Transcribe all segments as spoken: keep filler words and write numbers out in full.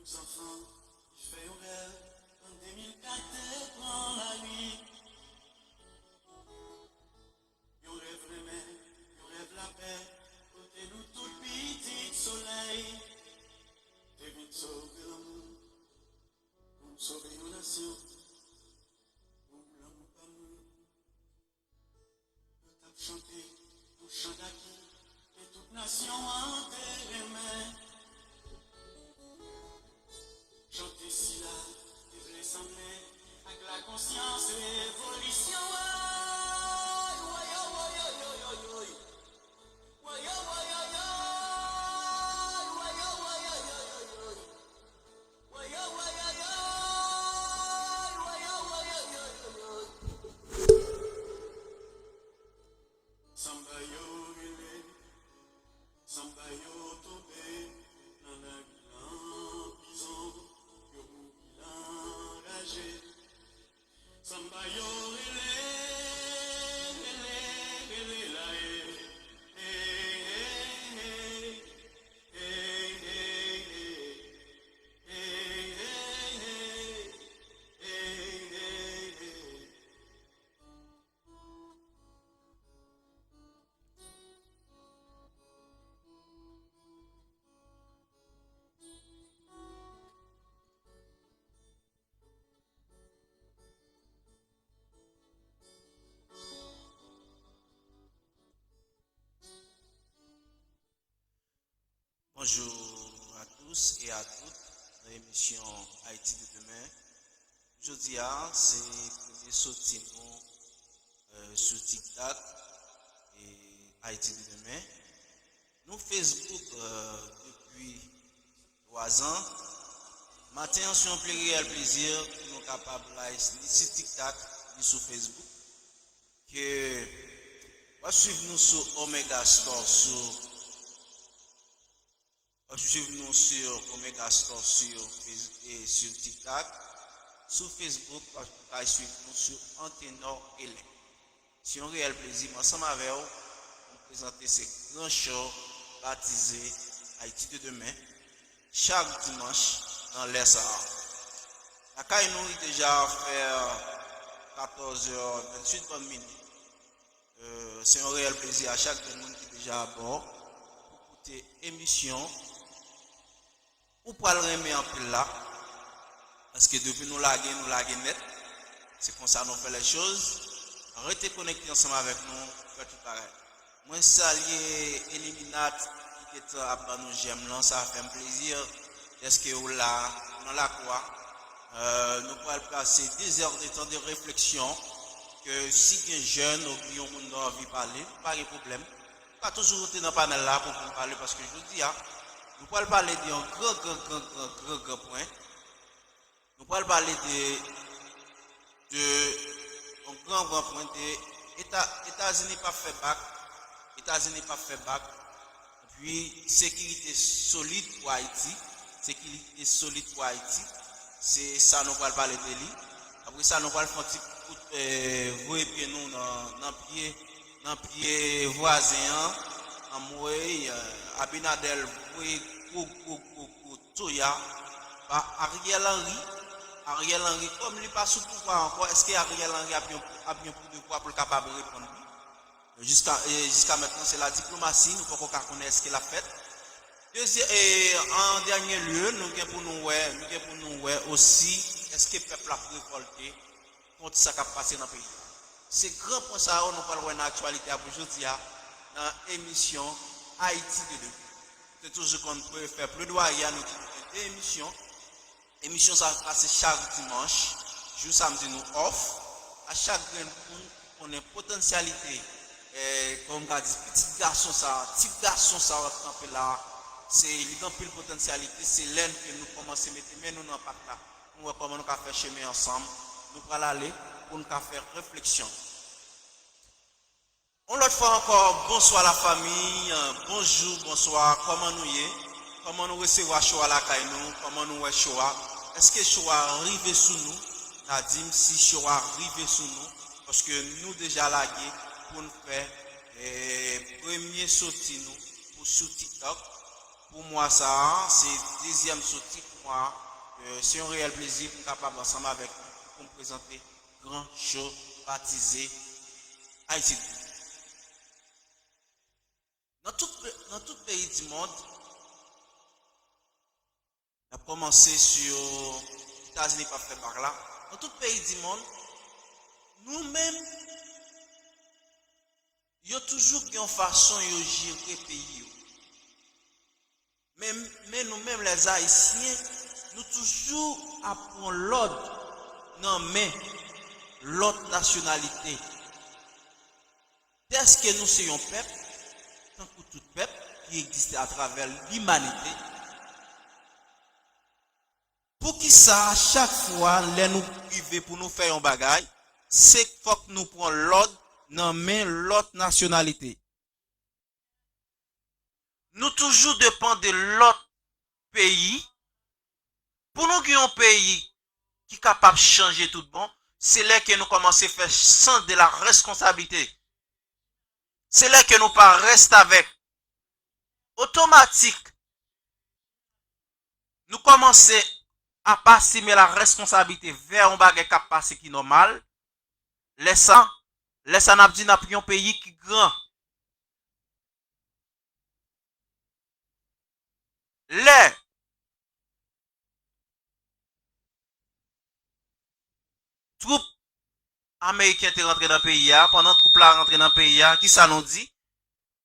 Zanfan ki fè yon rèv an de mil kat te pran lari. Yon rèv renmen, yon rèv lapè, kote nou tout pitit solèy te vin sove lanmou, pou n sove yon nasyon, pou lanmou pa mouri. Yo t ap chante yon chan daki ke tout nasyon an te renmen. Chante sila te vle sanble ak lakonsyans revolisyon an. Woy, woy, woy, woy, woy, woy. Woy, woy, woy, woy, woy. Woy, woy, woy, woy, woy. Woy, woy, woy, woy, woy. Sanba yo rele, sanba yo tonbe nan lari lan prizon, yo mouri anraje. Sanba yo rele, rele, rele la e, e, e, e, e, e, e. Bonjour à tous et à toutes nan emisyon Haïti de demain. Jodi a, se premye soti nou, euh, sou TikTok e Haïti de demain. Nou Facebook, euh, depi twa zan. Maten an, se yon pli reyèl plezi pou nou kapab live ni sou TikTok, ni sou Facebook. Ke w ap swiv nou sou Omega Store, sou, w ap swiv nou sou Omega Store, sou Face-, e sou TikTok. Sou Facebook, w ap, w ap swiv nou sou Antenor Elen. Se yon reyèl plezi, mwen ansanm avè w, pou m prezante se gran show batize Haïti de demain, chak dimanch nan lè sa a. Lakay nou, li deja fè katòz è venntuit bann minit. Euh, se yon reyèl plezi a chak grenn moun ki deja abò pou koute emisyon ou pral renmen anpil la, paske depi nou lage, nou lage nèt. Se konsa nou fè lè choz. Rete konekte ansanm avèk nou, fè tout bagay. Mwen salye Eliminat ki gentan ap ban nou jèm lan, sa fè m plezi dèske ou la nan lakou a. Euh, nou pral pase de zè de tan de refleksyon, ke si gen jèn oubyen yon moun nan anvi pale, pa gen pwoblèm. Pa toujou rete nan panèl la pou, pou pale, paske jodi a, nou pral pale de yon gran, gran, gran, gran, gran, gran pwen. Nou pral pale de, de yon gran, gran pwen de Eta-, Etazini p ap fè bak, Etazini p ap fè bak, epi sekirite solid pou Ayiti, sekirite solid pou Ayiti, se sa nou pral pale de li. Apre sa, nou pral fè yon ti kout, eh, voye pye nou nan, nan pye, nan pye vwazen an, anmwey, eh, Abinader voye gwo, gwo, gwo, gwo toya ba Ariel Henry. Ariel Henry, kòm li pa sou pouvwa ankò, èske Ariel Henry ap gen, ap gen pou devwa pou l kapab reponn li? Jiska, e, jiska mentnan, se la diplomasi, nou poko ka konnen èske l ap fèt. Dezye-, e, an dènye lye, nou gen pou nou wè, nou gen pou nou wè osi, èske pèp la ap revòlte kont sa k ap pase nan peyi a. Se gran pwen sa yo nou pral wè nan aktyalite a pou jodi a, nan emisyon Ayiti de demain. Se toujou konn pre-, fè pledwaye a, nou di nou gen de emisyon. Emisyon sa ap pase chak dimanch, jou samdi nou off. A chak grenn moun ki konnen potansyalite, eh, kòm m ka di, pitit gason sa, ti gason sa w ap kanpe la, se, li gen anpil potansyalite, se lè ke nou kòmanse mete men nou nan pat la. Nou wè kòman nou ka fè chemen ansanm. Nou pral ale pou n ka fè refleksyon. Yon lòt fwa ankò, bonswa lafanmi, bonjou, bonswa, kòman nou ye? Kòman nou resevwa show a lakay nou? Kòman nou wè show a? Èske show a rive sou nou? N a di m si show a rive sou nou, paske nou deja lage pou n fè, eh, premye soti nou pou sou TikTok. Pou mwa sa a, se dezyèm soti pou mwa, euh, se yon reyèl plezi pou m kapab ansanm avèk nou pou m prezante Gran Cho Batize Ayiti. Nan tout, nan tout peyi di mond, n ap kòmanse sou Etazini p ap fè bak la. Nan tout peyi di mond, nou menm, yo toujou gen yon fason yo jere peyi yo. Men, men nou menm, lè Ayisyen, nou toujou ap pran lòd nan men lòt nasyonalite. Dèske nou se yon pèp, tankou tout pèp ki egziste atravè limanite, poukisa chak fwa lè nou rive pou nou fè yon bagay, se fòk nou pran lòd nan men lòt nasyonalite? Nou toujou depann de lòt peyi. Pou nou gen yon peyi ki kapab chanje tout bon, se lè ke nou kòmanse fè sans de la responsabilité. Se lè ke nou pa restavèk. Otomatik, nou kòmanse ap asime la responsabilité vè yon bagay k ap pase ki nòmal. Lè sa, lè sa n ap di n ap yon peyi ki gran. Lè twoup ameriken te rantre nan peyi a, pandan twoup la rantre nan peyi a, kisa nou di?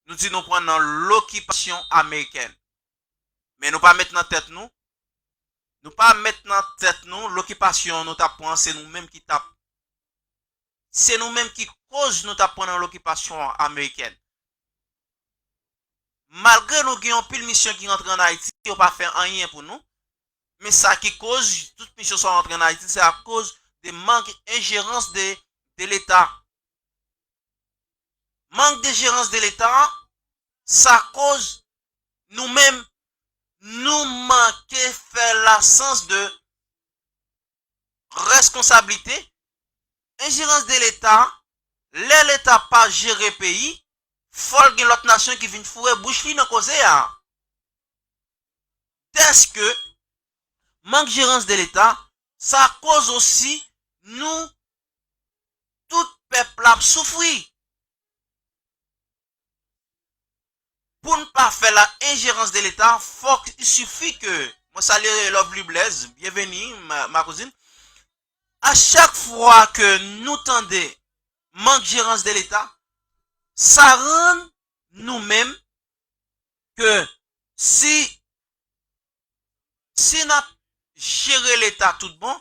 Nou di nou pran nan lokipasyon amerikèn. Men nou pa met nan tèt nou, nou pa met nan tèt nou lokipasyon nou t ap pran, se nou menm ki t ap, se nou menm ki koz nou t ap pran nan lokipasyon amerikèn. Malgre nou gen anpil misyon ki rantre ann Ayiti, yo pa fè anyen pou nou. Men sa ki koz tout misyon sa rantre ann Ayiti, se akoz de mank enjerans de, de Leta. Mank de jerans de Leta, sa koz nou menm, nou manke fè la sans de responsablite. Enjerans de Leta, lè Leta pa jere peyi, fò l gen lòt nasyon ki vin foure bouch li nan koze a. Dèske mank jerans de Leta, sa koz osi nou, tout pèp la ap soufri. Pou n pa fè la enjerans de Leta, fòk, il suffit que, mwen salye Lovely Blaise, byenveni, ma, ma cousine. A chak fwa ke nou tande mank jerans de Leta, sa rann nou menm ke si, si n ap jere Leta tout bon,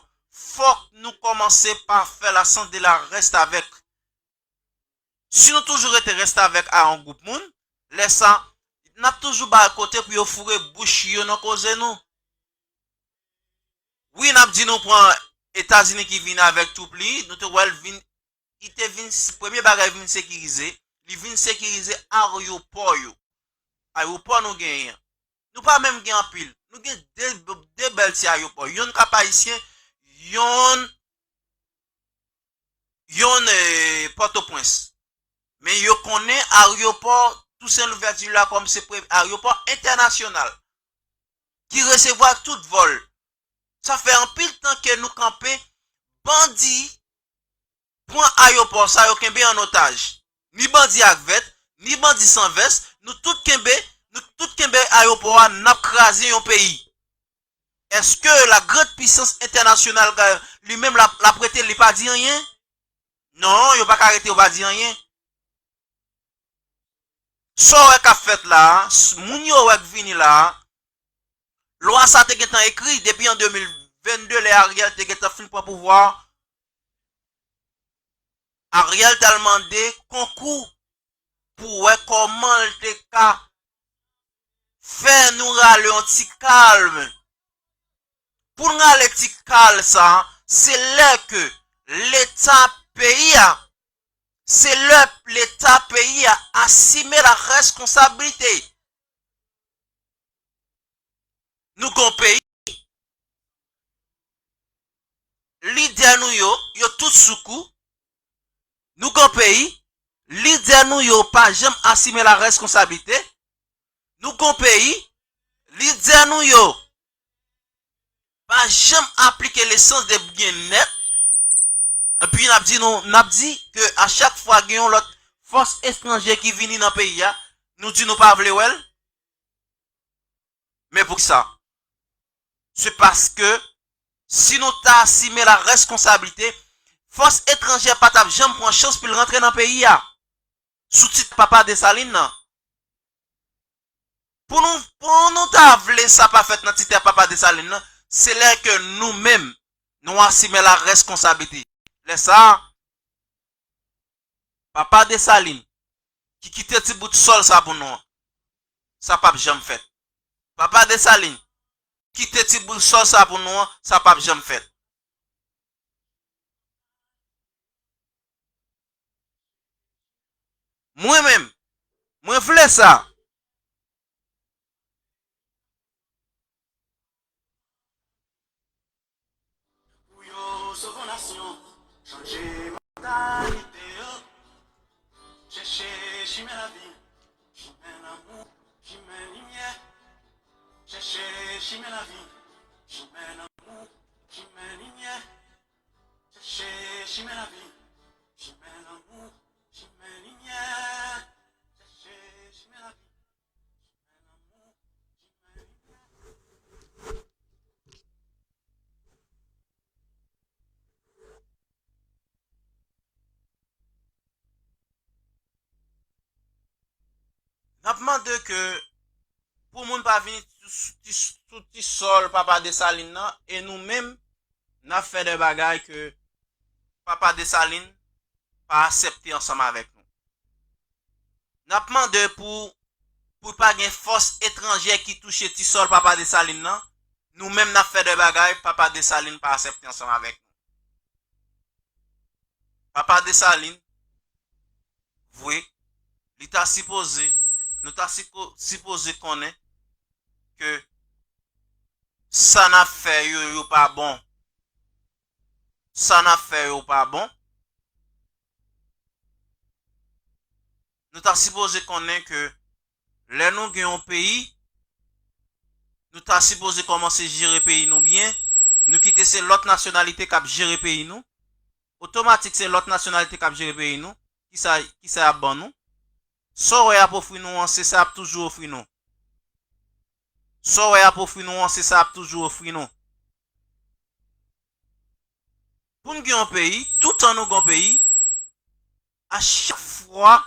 fòk nou kòmanse pa fè la sans de la restavèk. Si nou toujou rete restavèk a yon gwoup moun, lè sa, n ap toujou bay kote pou yo foure bouch yo nan koze nou. Wi, n ap di nou pran Etazini ki vin avèk twoup li, nou te wè l vin, li te vin, premye bagay vin sekirize, li vin sekirize aryopò yo. Aryopò nou genyen an. Nou pa menm gen anpil. Nou gen de, de bèl ti aryopò. Yonn Kap Ayisyen, yonn, yonn, eh, Pòtoprens. Men yo konnen aryopò Tousen Louvèti la kòm se pre-, aryopò entènasyonal ki resevwa tout vòl. Sa fè anpil tan ke nou kanpe, bandi pran ayopò sa yo kenbe an otaj. Ni bandi ak vèt, ni bandi san vès, nou tout kenbe, nou tout kenbe ayopò a, n ap kraze yon peyi. Èske la grande puissance internationale, li menm l ap, l ap rete, li pa di anyen? Non, yo pa ka rete, yo pa di anyen. Sa w wè k ap fèt la a, s-, moun yo wè k vini la a, lwa sa te gentan ekri depi an de mil vennde, lè Ariel te gentan fin pran pouvwa a. Ariel t al mande konkou pou wè kòman l te ka fè nou rale yon ti kalm. Pou n rale ti kalm sa, se lè ke Leta peyi a, se lè Leta peyi a asime la responsabilite. Nou gon peyi, lidè nou yo, yo tout sou kou. Nou gon peyi, lidè nou yo pa janm asime la responsabilité. Nou gon peyi, lidè nou yo, pa janm aplike lesans de byennèt. Epi n ap di nou, n ap di ke a chak fwa gen yon lòt fòs etranje ki vini nan peyi a, nou di nou pa vle wè l. Men poukisa? Se paske si nou ta asime la responsablite, fòs etranjè pa t ap janm pran chans pou l rantre nan peyi a sou tit papa Desalin nan. Pou nou, pou nou ta vle sa pa fèt nan tit papa Desalin nan, se lè ke nou menm, nou asime la responsablite. Lè sa a, papa Desalin, ki kite ti bout sòl sa pou nou an, sa p ap janm fèt. Papa Desalin, kite ti bout sòl sa pou nou an, sa p ap janm fèt. Mwen menm, mwen vle sa. Pou yo sove yon nasyon, chanje mantalite yo. Chèche chimen lavi, chimen lanmou, chimen limyè. Chèche chimen lavi, chimen lanmou, chimen limyè. Chèche chimen lavi, chimen lanmou, chimen limyè. Chèche chimen lavi, chimen lanmou, chimen limyè. N ap mande ke pou moun pa vini sou, sou, sou ti sòl papa Desalin nan, e nou menm, n ap fè de bagay ke papa Desalin pa aksepte ansanm avèk nou. N ap mande pou, pou pa gen fòs etranjè ki touche ti sòl papa Desalin nan, nou menm n ap fè de bagay papa Desalin pa aksepte ansanm avèk nou. Papa Desalin, vre, li ta sipoze, nou ta siko-, sipoze konnen ke sa n ap fè yo, yo pa bon. Sa n ap fè yo pa bon. Nou ta sipoze konnen ke lè nou gen yon peyi, nou ta sipoze kòmanse jere peyi nou byen. Nou kite se lòt nasyonalite k ap jere peyi nou. Otomatik se lòt nasyonalite k ap jere peyi nou. Kisa, kisa y ap ban nou? Sa w wè y ap ofri nou an, se sa y ap toujou ofri nou. Sa w wè y ap ofri nou an, se sa y ap toujou ofri nou. Pou n gen yon peyi, toutan nou gen yon peyi, a chak fwa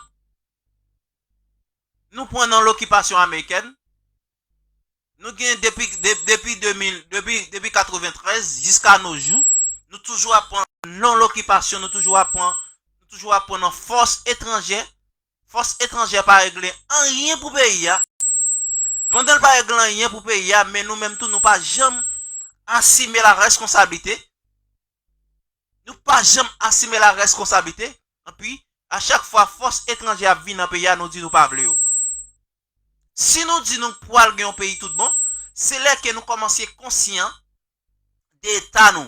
nou pran nan lokipasyon amerikèn, nou gen depi, de-, depi de mil, depi, depi katreventrèz jiska no jou, nou toujou ap pran nan lokipasyon, nou toujou ap pran, nou toujou ap pran nan fòs etranjè. Fòs etranjè pa regle anyen pou peyi a. Pandan l pa regle anyen pou peyi a, men nou menm tou, nou pa janm asime la responsablite. Nou pa janm asime la responsablite. Epi, a chak fwa fòs etranjè ap vin nan peyi a, nou di nou pa vle yo. Si nou di nou pral gen yon peyi tout bon, se lè ke nou kòmanse konsyan de eta nou.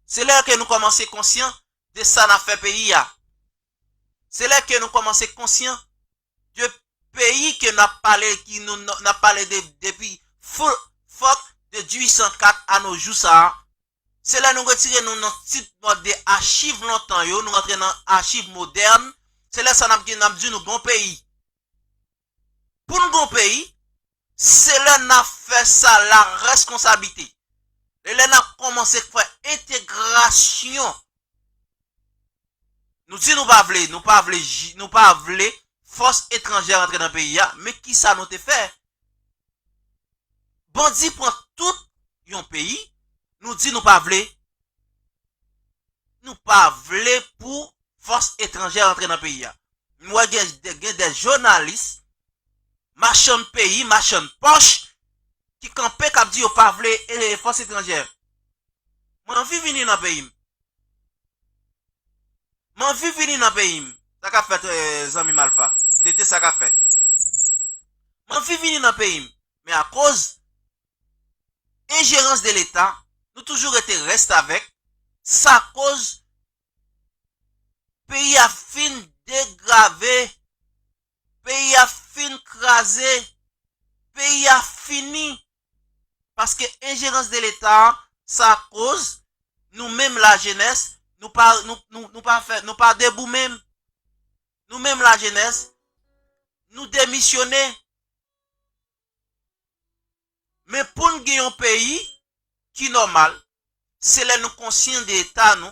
Se lè ke nou kòmanse konsyan de sa n ap fè peyi a. Se lè ke nou kòmanse konsyan de peyi ke n ap pale, ki nou, n ap pale de, depi fo-, fòk de dizuit san kat a no jou sa a. Se lè nou retire nou nan ti mòd de achiv lontan yo, nou rantre nan achiv modèn. Se lè sa n ap gen, n ap di nou gon peyi. Pou n gon peyi, se lè n ap fè sa la responsablite. E lè n ap kòmanse fè entegrasyon. Nou di nou pa vle, nou pa vle, ji-, nou pa vle fòs etranjè rantre nan peyi a, men kisa nou te fè? Bandi pran tout yon peyi, nou di nou pa vle, nou pa vle pou fòs etranjè rantre nan peyi a. M wè gen, gen de jounalis, machann peyi, machann pòch, ki kanpe, k ap di yo pa vle, e, fòs etranjè. Mwen anvi vini nan peyi m. Mwen anvi vini nan peyi m. Sa k ap fèt, e, zanmi m Alpha? Tete, sa k ap fèt? Mwen anvi vini nan peyi m. Men akoz enjerans de Leta, nou toujou rete restavèk. Sa koz peyi a fin degrave, peyi a fin kraze, peyi a fini. Paske enjerans de Leta sa koz nou menm lajenès, nou pa, nou, nou, nou pa fè, nou pa debou menm. Nou menm lajenès, nou demisyone. Men pou n gen yon peyi ki nòmal, se lè nou konsyan de eta nou,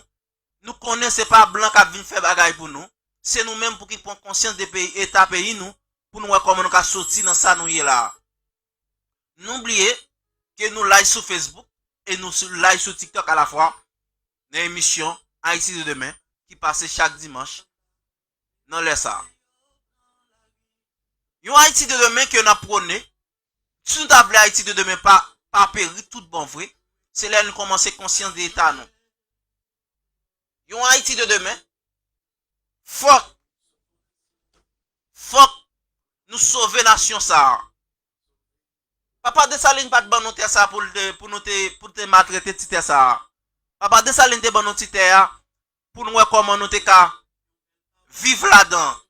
nou konnen se pa blan k ap vin fè bagay pou nou, se nou menm pou ki pran konsyans de peyi, eta peyi nou, pou nou wè kòman nou ka soti nan sa nou ye la a. Nou bliye ke nou live sou Facebook e nou sou, live sou TikTok alafwa nan emisyon Ayiti de Demen ki pase chak dimanch nan lè sa a. Yon Ayiti de demen ke n ap pwone, si nou ta vle Ayiti de demen pa, pa peri tout bon vre, se lè nou kòmanse konsyans de eta nou. Yon Ayiti de demen, fòk, fòk nou sove nasyon sa a. Papa Desalin pa t ban nou tè sa pou l te, pou nou te, pou te maltrete ti tè sa a. Papa Desalin te ban nou ti tè a pou nou wè kòman nou te ka viv ladan.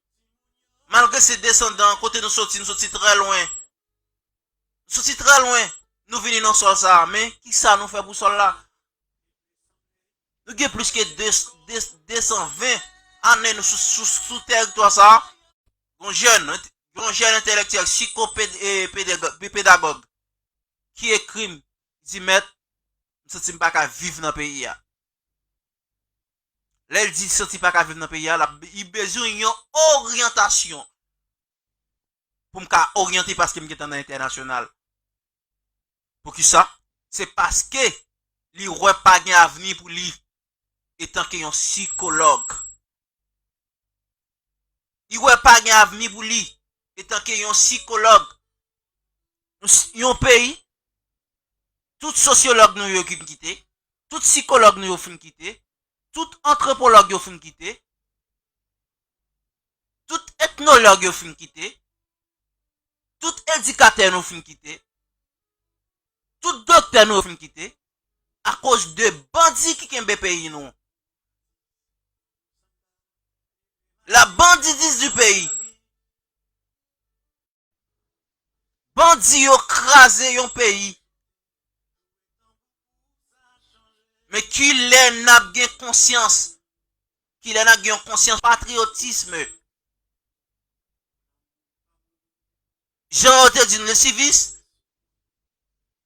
Malgre se desandan, kote nou soti, nou soti trè lwen. Nou soti trè lwen, nou vini nan sòl sa a. Men, kisa nou fè pou sòl la? Nou gen plis ke de, de, de san ven ane nou sou, sou, sou tèritwa sa a. Gon jèn, gon jèn entèlektyèl, siko ped-, e, pedagòg, pedagòg, ki ekri m, di, "Mèt, m santi m pa ka viv nan peyi a." Lè l di l santi pa ka viv nan peyi a, l ap, li bezwen yon oryantasyon pou m ka oryante paske m gentan nan entènasyonal. Poukisa? Se paske li wè pa gen avni pou li etanke yon sikològ. Li wè pa gen avni pou li etanke yon sikològ. Yon s-, yon peyi, tout sosyològ nou yo fin kite, tout sikològ nou yo fin kite, tout antwopològ yo fin kite, tout etnològ yo fin kite, tout edikatè nou fin kite, tout doktè nou yo fin kite, akoz de bandi ki kenbe peyi nou. La bandidise du pays. Bandi yo kraze yon peyi. Men kilè n ap gen konsyans? Kilè n ap gen yon konsyans patriyotism? Jan yo te di n, le civisme.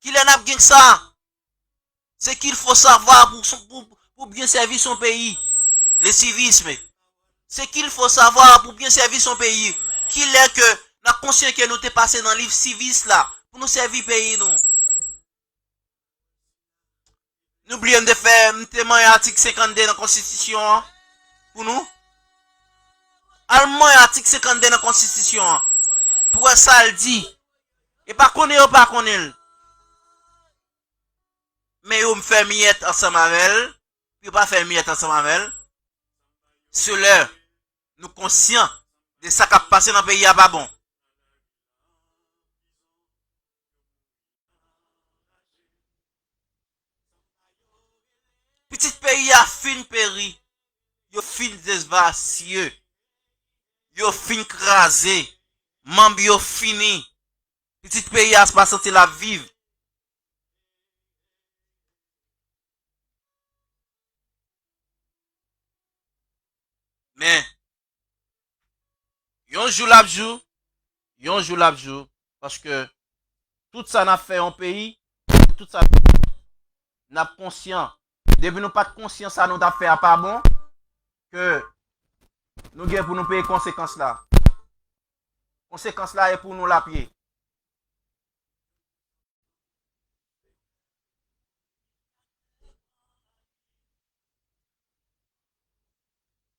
Kilè n ap gen sa? Ce qu'il faut savoir pour son, pour, pour bien servir son pays. Le civisme. Ce qu'il faut savoir pour bien servir son pays. Kilè ke n ap konsyan ke nou te pase nan liv sivis la pou nou sèvi peyi nou? Nou bliye m te fè, m te manyen atik senkannde nan konstitisyon an pou nou. Al manyen atik senkannde nan konstitisyon an pou wè sa l di. E pa konnen yo pa konnen l. Men yo fè miyèt ansanm avè l, yo pa fè miyèt ansanm avè l. Se lè nou konsyan de sa k ap pase nan peyi a pa bon. Pitit peyi a fin peri, yo fin devasye, yo fin kraze, manm yo fini. Pitit peyi a pa santi l ap viv. Men, yon jou l ap jou, yon jou l ap jou, paske tout sa n ap fè yon peyi, tout sa n ap konsyan. Depi nou pa t konsyan sa nou t ap fè a pa bon, ke nou gen pou nou peye konsekans la. Konsekans la e pou nou l ap ye.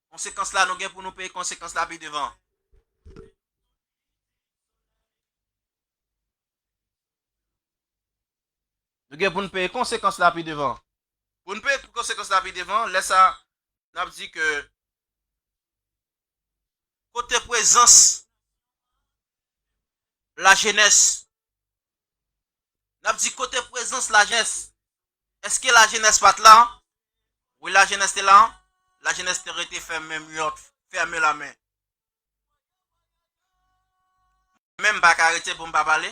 Konsekans la, nou gen pou nou peye konsekans la pi devan. Nou gen pou nou peye konsekans la pi devan. Pou nou peye konsekans la pi devan, lè sa, n ap di ke kote prezans lajenès? N ap di kote prezans lajenès? Èske lajenès pa t la? Wi, lajenès te la. Lajenès te rete fèmen myòt, fèmen lamen. Men m pa ka rete pou m pa pale.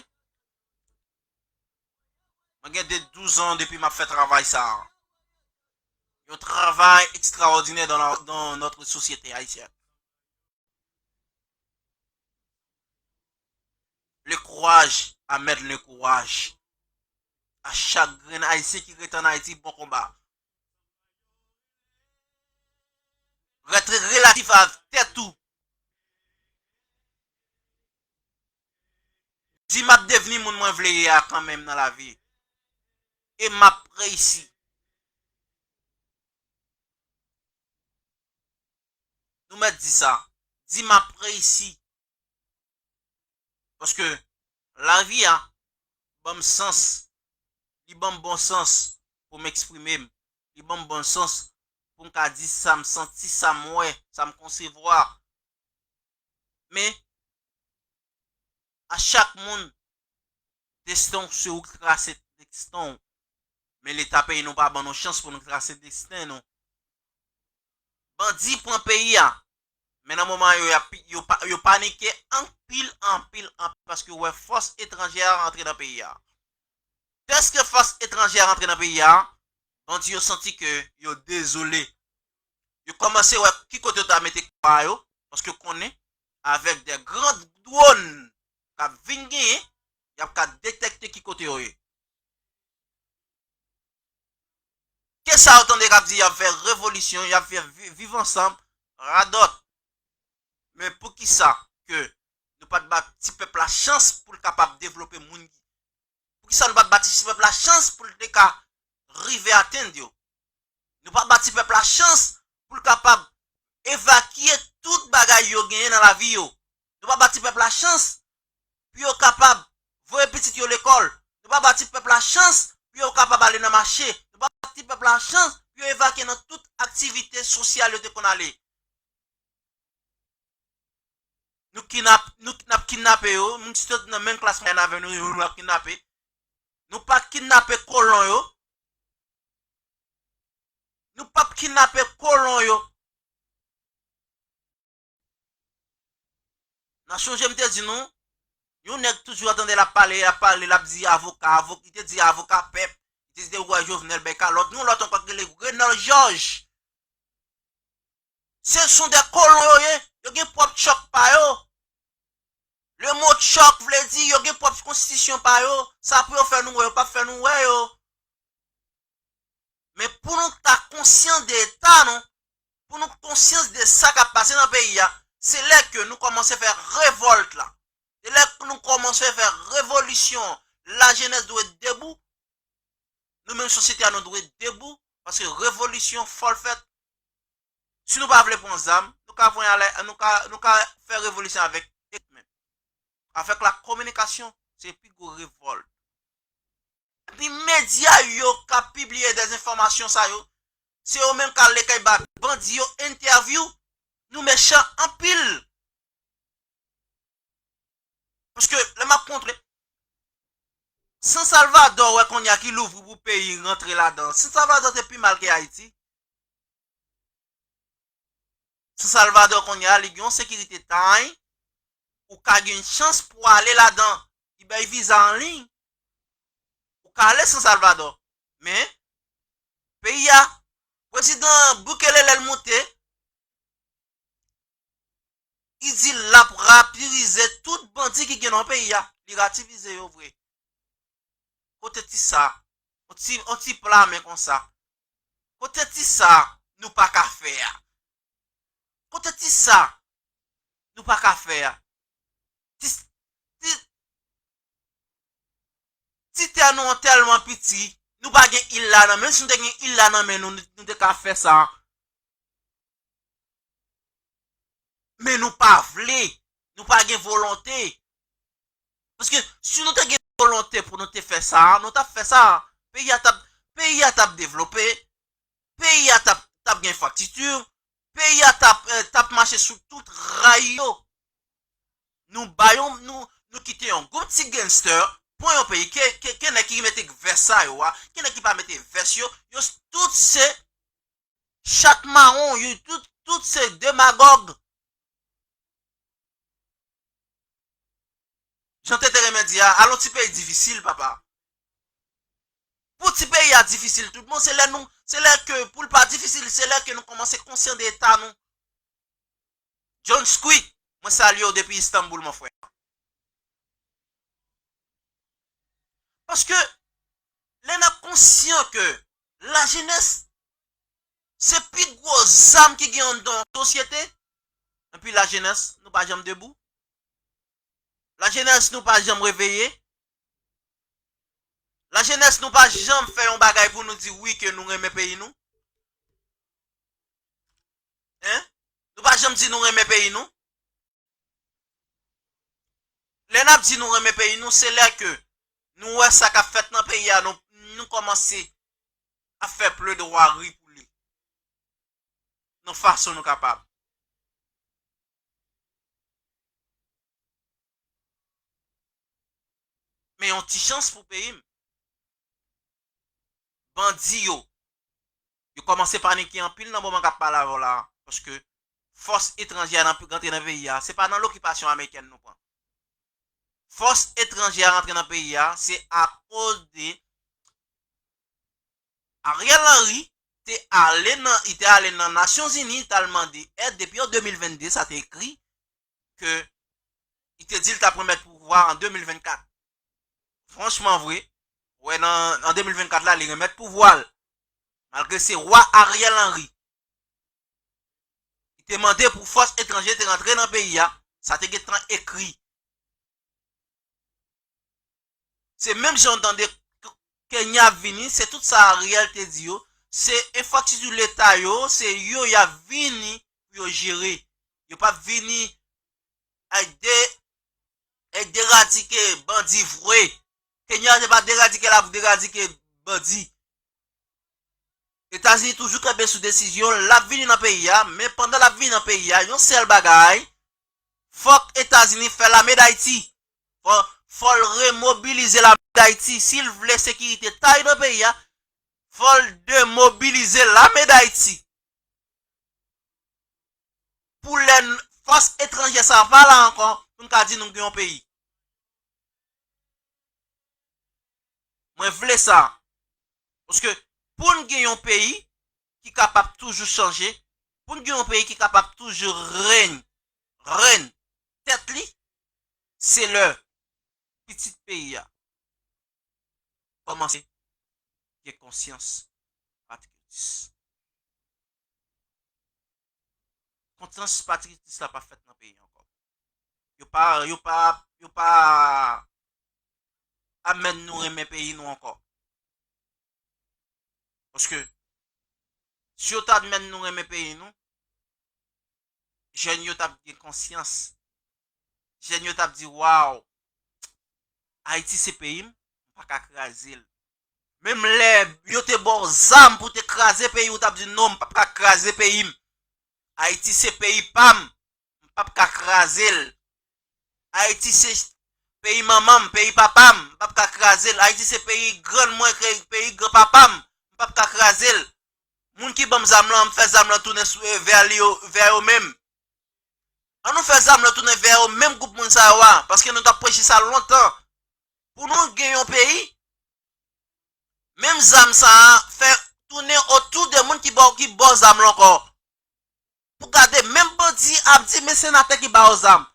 Mwen gen de douz an depi m ap fè travay sa a. Yon travay ekstraòdinè dans la, dans notre société haïtienne. Le courage, Ahmed, le courage. A chak grenn Ayisyen ki rete ann Ayiti, bon konba. Rete relatif a tèt ou. Di m ap devni moun mwen vle ye a kanmenm nan lavi. E m ap reyisi. Nou mèt di sa. Di m ap reyisi. Paske lavi a ban m sans. Li ban m bon sans pou m eksprime m. Li ban m bon sans pou m ka di sa m santi, sa m wè, sa m konsevwa. Men, a chak moun, desten w se ou ki trase desten w. Men Leta peyi nou pa ban nou chans pou nou trase desten nou. Bandi pran peyi a. Men nan moman yo, y ap, yo, pa- yo panike anpil, anpil, anpil, paske yo wè fòs etranjè a rantre nan peyi a. Dèske fòs etranjè a rantre nan peyi a, bandi yo santi ke yo dezole. Yo kòmanse wè ki kote yo ta mete kò pa yo, paske yo konnen, avèk de gran dwòn k ap vin genyen, y ap ka detèkte ki kote yo ye. Ke sa yo tande k ap di y ap fè revolisyon, y ap fè vi- viv ansanm, radòt. Men poukisa ke nou pa t ba ti pèp la chans pou l kapab devlope moun? Poukisa nou pa t ba ti pèp la chans pou l te ka rive atenn yo? Nou pa ba ti pèp la chans pou l kapab evakye tout bagay yo genyen nan lavi yo. Nou pa ba ti pèp la chans pou yo kapab voye pitit yo lekòl. Nou pa ba ti pèp la chans pou yo kapab ale nan mache. Nou pa ba ti pèp la chans pou yo evakye nan tout aktivite sosyal yo te konn ale. Nou kinap, nou, n ap kidnape yo, moun ki sot nan menm klas mwayèn avè nou, yo, nou ap kidnape. Nou pa kidnape kolon yo. Nou p ap kidnape kolon yo. N a sonje m te di nou, yon nèg toujou ap tande l ap pale, l ap pale, l ap di avoka, avoka, li te di avoka pèp, li te di te wè Jovenel bay kalòt, yon lòt ankò ki rele Renòl Jòj. Se son de kolon yo ye, yo gen pwòp tchòk pa yo. Le mo tchòk vle di yo gen pwòp konstitisyon pa yo, sa pou yo fè nou wè, yo p ap fè nou wè yo. Men pou nou ta konsyan de eta nou, pou nou konsyans de sa k ap pase nan peyi a, se lè ke nou kòmanse fè revòlt la. Se lè ke nou kòmanse fè revolisyon, lajenès dwe debou, nou menm sosyete a nou dwe debou, paske revolisyon fò l fèt. Si nou pa vle pran zam, nou ka voye ale, nou ka, nou ka fè revolisyon avèk tèt menm. Avèk la kominikasyon, se pi gwo revòlt. Epi medya yo k ap pibliye dezenfòmasyon sa yo, se yo menm k ale kay ba bandi yo entèvyou, nou mechan anpil. Paske lè m ap kontre, San Salvador wè kounye a ki louvri pou peyi rantre ladan. San Salvador te pi mal ke Ayiti. San Salvador kounye a, li gen yon sekirite tay, ou ka gen chans pou ale ladan. Li bay viza an liy. Ou ka ale San Salvador. Men, peyi a, prezidan Bukele lè l moute, li di l ap rapidize tout bandi ki gen nan peyi a. Li rapidize yo vre. Kote ti sa? On ti, on ti pla men konsa. Kote ti sa nou pa ka fè a? Kote ti sa nou pa ka fè a? Ti, ti, ti tè nou an tèlman piti, nou pa gen il la nan men. Si nou te gen il la nan men nou, nou te ka fè sa. Men nou pa vle, nou pa gen volonte. Paske si nou te gen volonte pou nou te fè sa, nou t ap fè sa. Peyi a t ap, peyi a t ap devlope, peyi a t ap, t ap gen enfrastrikti, peyi a t ap, eh, t ap mache sou tout ray yo. Nou ba yon, nou, nou kite yon gwoup ti gangster pran yon peyi. Ke, ke, ke nèg ki mete vès sa yo a, ke nèg ki pa mete vès yo, yo s- tout se chat mawon, yo tout, tout se demagòg. Jan Tete renmen di a, al yon ti peyi difisil, papa. Pou ti peyi a difisil tout bon, se lè nou, se lè ke pou l pa difisil, se lè ke nou kòmanse konsyan de eta nou. John Squid, mwen salye w depi Istanbul, mon frè. Paske lè n ap konsyan ke lajenès se pi gwo zam ki gen anndan yon sosyete, epi lajenès, nou pa janm debou. Lajenès, nou pa janm reveye. Lajenès, nou pa janm fè yon bagay pou nou di wi ke nou renmen peyi nou. Hein? Nou pa janm di nou renmen peyi nou. Lè n ap di nou renmen peyi nou, se lè ke nou wè sa k ap fèt nan peyi a, nou, nou kòmanse ap fè pledwari pou li. Nan fason nou kapab. Men yon ti chans pou peyi m. Bandi yo, yo kòmanse panike anpil nan moman k ap pale avè w la, paske fòs etranjè a nan, rantre nan peyi a, se pa nan lokipasyon amerikèn nou pran. Fòs etranjè a rantre nan peyi a, se akoz de Ariel Henry te ale nan, li te ale nan Nasyonzini, t al mande èd depi an de mil vennde, sa te ekri, ke li te di l t ap remèt pouvwa an de mil vennkat. Franchman vre, wè nan, an de mil vennkat la, li remèt pouvwa l. Malgre se wa Ariel Henry. Li te mande pou fòs etranje te rantre nan peyi a, sa te gentan ekri. Se menm jan w tande Kenya ap vini, se tout sa Ariel te di yo, se enfrastrikti leta yo, se yo y ap vini pou yo jere. Yo p ap vini ak de, ak deradike bandi vre. Kenya se pa deradike la pou deradike bandi. Etazini toujou kanpe sou desizyon l, l ap vini nan peyi a, men pandan l ap vini nan peyi a, yon sèl bagay, fòk Etazini fè lame Dayiti. Fò, fò l remobilize lame Dayiti. Si l vle sekirite tay nan peyi a, fò l demobilize lame Dayiti. Pou lè n, fòs etranjè sa pa la ankò, pou n ka di nou gen yon peyi. Mwen vle sa. Paske pou n gen yon peyi ki kapab toujou chanje, pou n gen yon peyi ki kapab toujou reny, reny tèt li, se lè pitit peyi a kòmanse gen konsyans patriyotis. Konsyans patriyotis la pa fèt nan peyi ankò. Yo pa, yo pa, yo pa admèt nou renmen peyi nou ankò. Paske si yo ta admèt nou renmen peyi nou, jèn yo t ap gen konsyans. Jèn yo t ap di, waw, Ayiti se peyi m, m pa ka kraze l. Menm lè yo te ba w zam pou te kraze peyi w, w t ap di, non, m p ap ka kraze peyi m. Ayiti se peyi pa m, m p ap ka kraze l. Ayiti se peyi manman m, peyi papa m, m p ap ka kraze l. Ayiti se peyi grann mwen, peyi granpapa m, m p ap ka kraze l. Moun ki ban m zam lan, m fè zam lan tounen sou, vè li yo, vè yo menm. An nou fè zam lan tounen vè yo menm gwoup moun sa yo a, paske nou t ap preche sa lontan. Pou nou gen yon peyi, menm zam sa a fè tounen otou de moun ki ba w, ki ba w zam lan ankò. Pou gade, menm bandi ap di, men senatè ki ba w zam.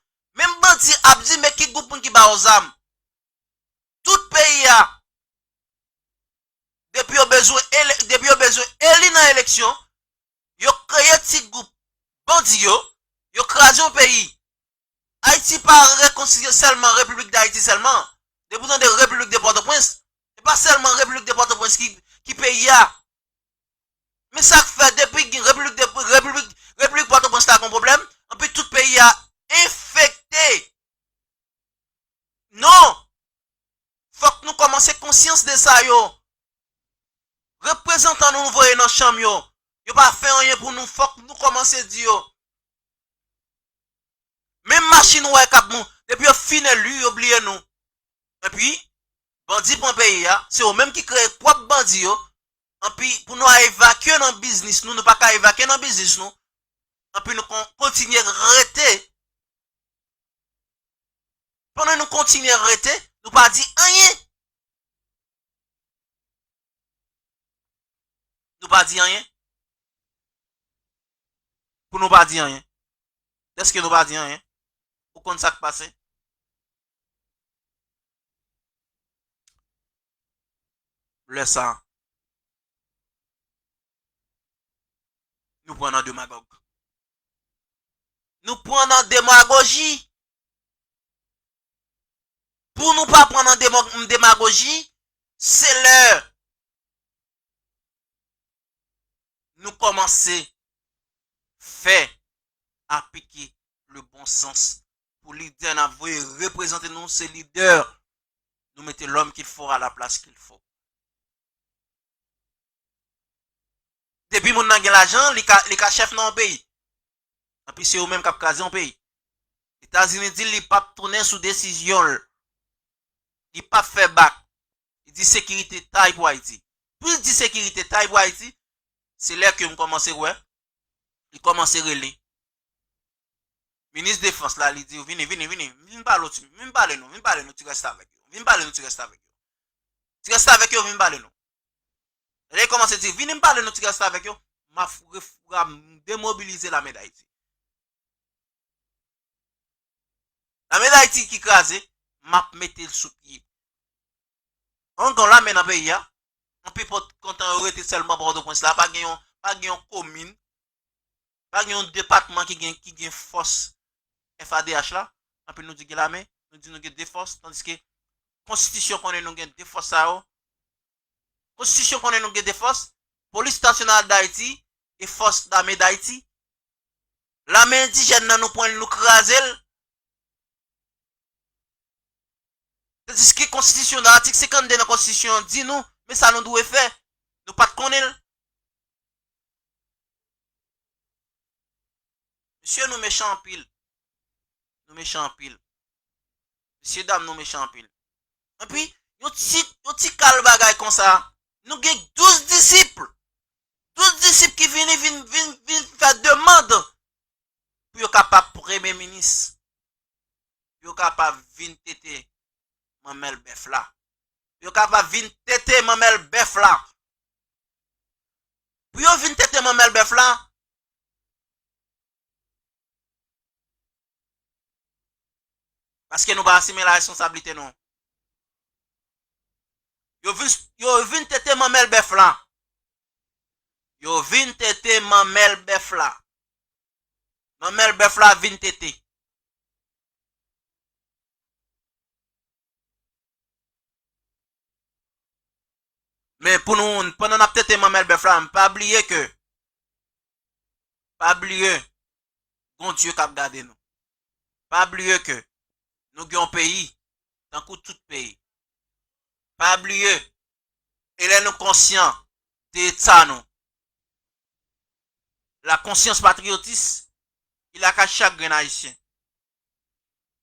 Menm bandi ap di, men ki gwoup moun ki ba w zam. Tout peyi a, depi yo bezwen ele-, depi yo bezwen eli nan eleksyon, yo kreye ti gwoup bandi yo, yo kraze yon peyi. Ayiti pa rekonstitye sèlman Repiblik Dayiti sèlman. Depi w tande Repiblik de Pòtoprens, se pa sèlman Repiblik de Pòtoprens ki, ki peyi a. Men sa k fè depi gen Repiblik de, Repiblik, Repiblik Pòtoprens la gon pwoblèm, anpi tout peyi a enfekte. Non! Fòk nou kòmanse konsyans de sa yo. Reprezantan nou voye nan chanm yo, yo pa fè anyen pou nou, fòk nou kòmanse di yo. Menm machin ou wè k ap moun, depi yo fin eli, yo bliye nou. Epi, bandi pran peyi a, se yo menm ki kreye pwòp bandi yo. Anpi, pou nou al evakye nan biznis nou, nou pa ka evakye nan biznis nou. Anpi, nou kon-, kontinye rete. Pandan nou kontinye rete, nou pa di anyen. Nou pa di anyen? Pou nou pa di anyen. Dèske nou pa di anyen. Ou konn sa k pase? Lè sa, nou pran nan demagòg. Nou pran nan demagoji. Pou nou pa pran nan demo- demagoji, se lè nou kòmanse fè aplike le bon sens pou lidè n ap voye reprezante nou, se lidè nou mete l'homme qu'il faut à la place qu'il faut. Depi moun nan gen lajan, li ka, li ka chèf nan yon peyi. Anpi se yo menm k ap kraze yon peyi. Etazini di li p ap tounen sou desizyon l. Li p ap fè bak. Li di sekirite tay pou Ayiti. Pou l di sekirite tay pou Ayiti, se lè ke m kòmanse wè, li kòmanse rele minis defans la, li di, "Vini, vini, vini, vin pale, vin pale nou, vin pale nou, ti rèstavèk yo. Vin pale nou, ti rèstavèk yo. Ti rèstavèk yo, vin pale nou." Lè l kòmanse di, "Vini m pale nou, ti rèstavèk yo," m ap refra-, m demobilize lame d Ayiti. Lame d Ayiti ki kraze, m ap mete l sou pye. An gen lame nan peyi a, anpi pòt kontan yo rete sèlman Pòtoprens la, pa gen yon, pa gen yon komin, pa gen yon depatman ki gen, ki gen fòs F A D H la, anpi nou di gen lame, nou di nou gen de fòs, tandiske konstitisyon konnen nou gen de fòs sa yo. Konstitisyon konnen nou gen de fòs, Polis Nasyonal d Ayiti e Fòs Lame d Ayiti. Lame endijèn nan, nou pran l, nou kraze l. Tandiske konstitisyon nan, atik senkannde nan konstitisyon an di nou, men sa nou dwe fè. Nou pa t konnen l. Mesye, nou mechan anpil. Nou mechan anpil. Mesye dam, nou mechan anpil. Epi, yon ti, yon ti kal bagay konsa, nou gen douz disip. Douz disip ki vini, vin, vin, vin fè demann pou yo kapab premye minis. Pou yo kapab vin tete manmèl bèf la. Pou yo kapab vin tete manmèl bèf la. Pou yo vin tete manmèl bèf la. Paske nou pa asime la responsablite nou. Yo vin, yo vin tete manmèl bèf la. Yo vin tete manmèl bèf la. Manmèl bèf la vin tete. Men pou nou, pandan n ap tete manmèl bèf la, pa bliye ke, pa bliye, gon Dye k ap gade nou. Pa bliye ke nou gen yon peyi, tankou tout peyi. Pa bliye, e lè nou konsyan de eta nou, la conscience patriotique, ki lakay chak grenn Ayisyen.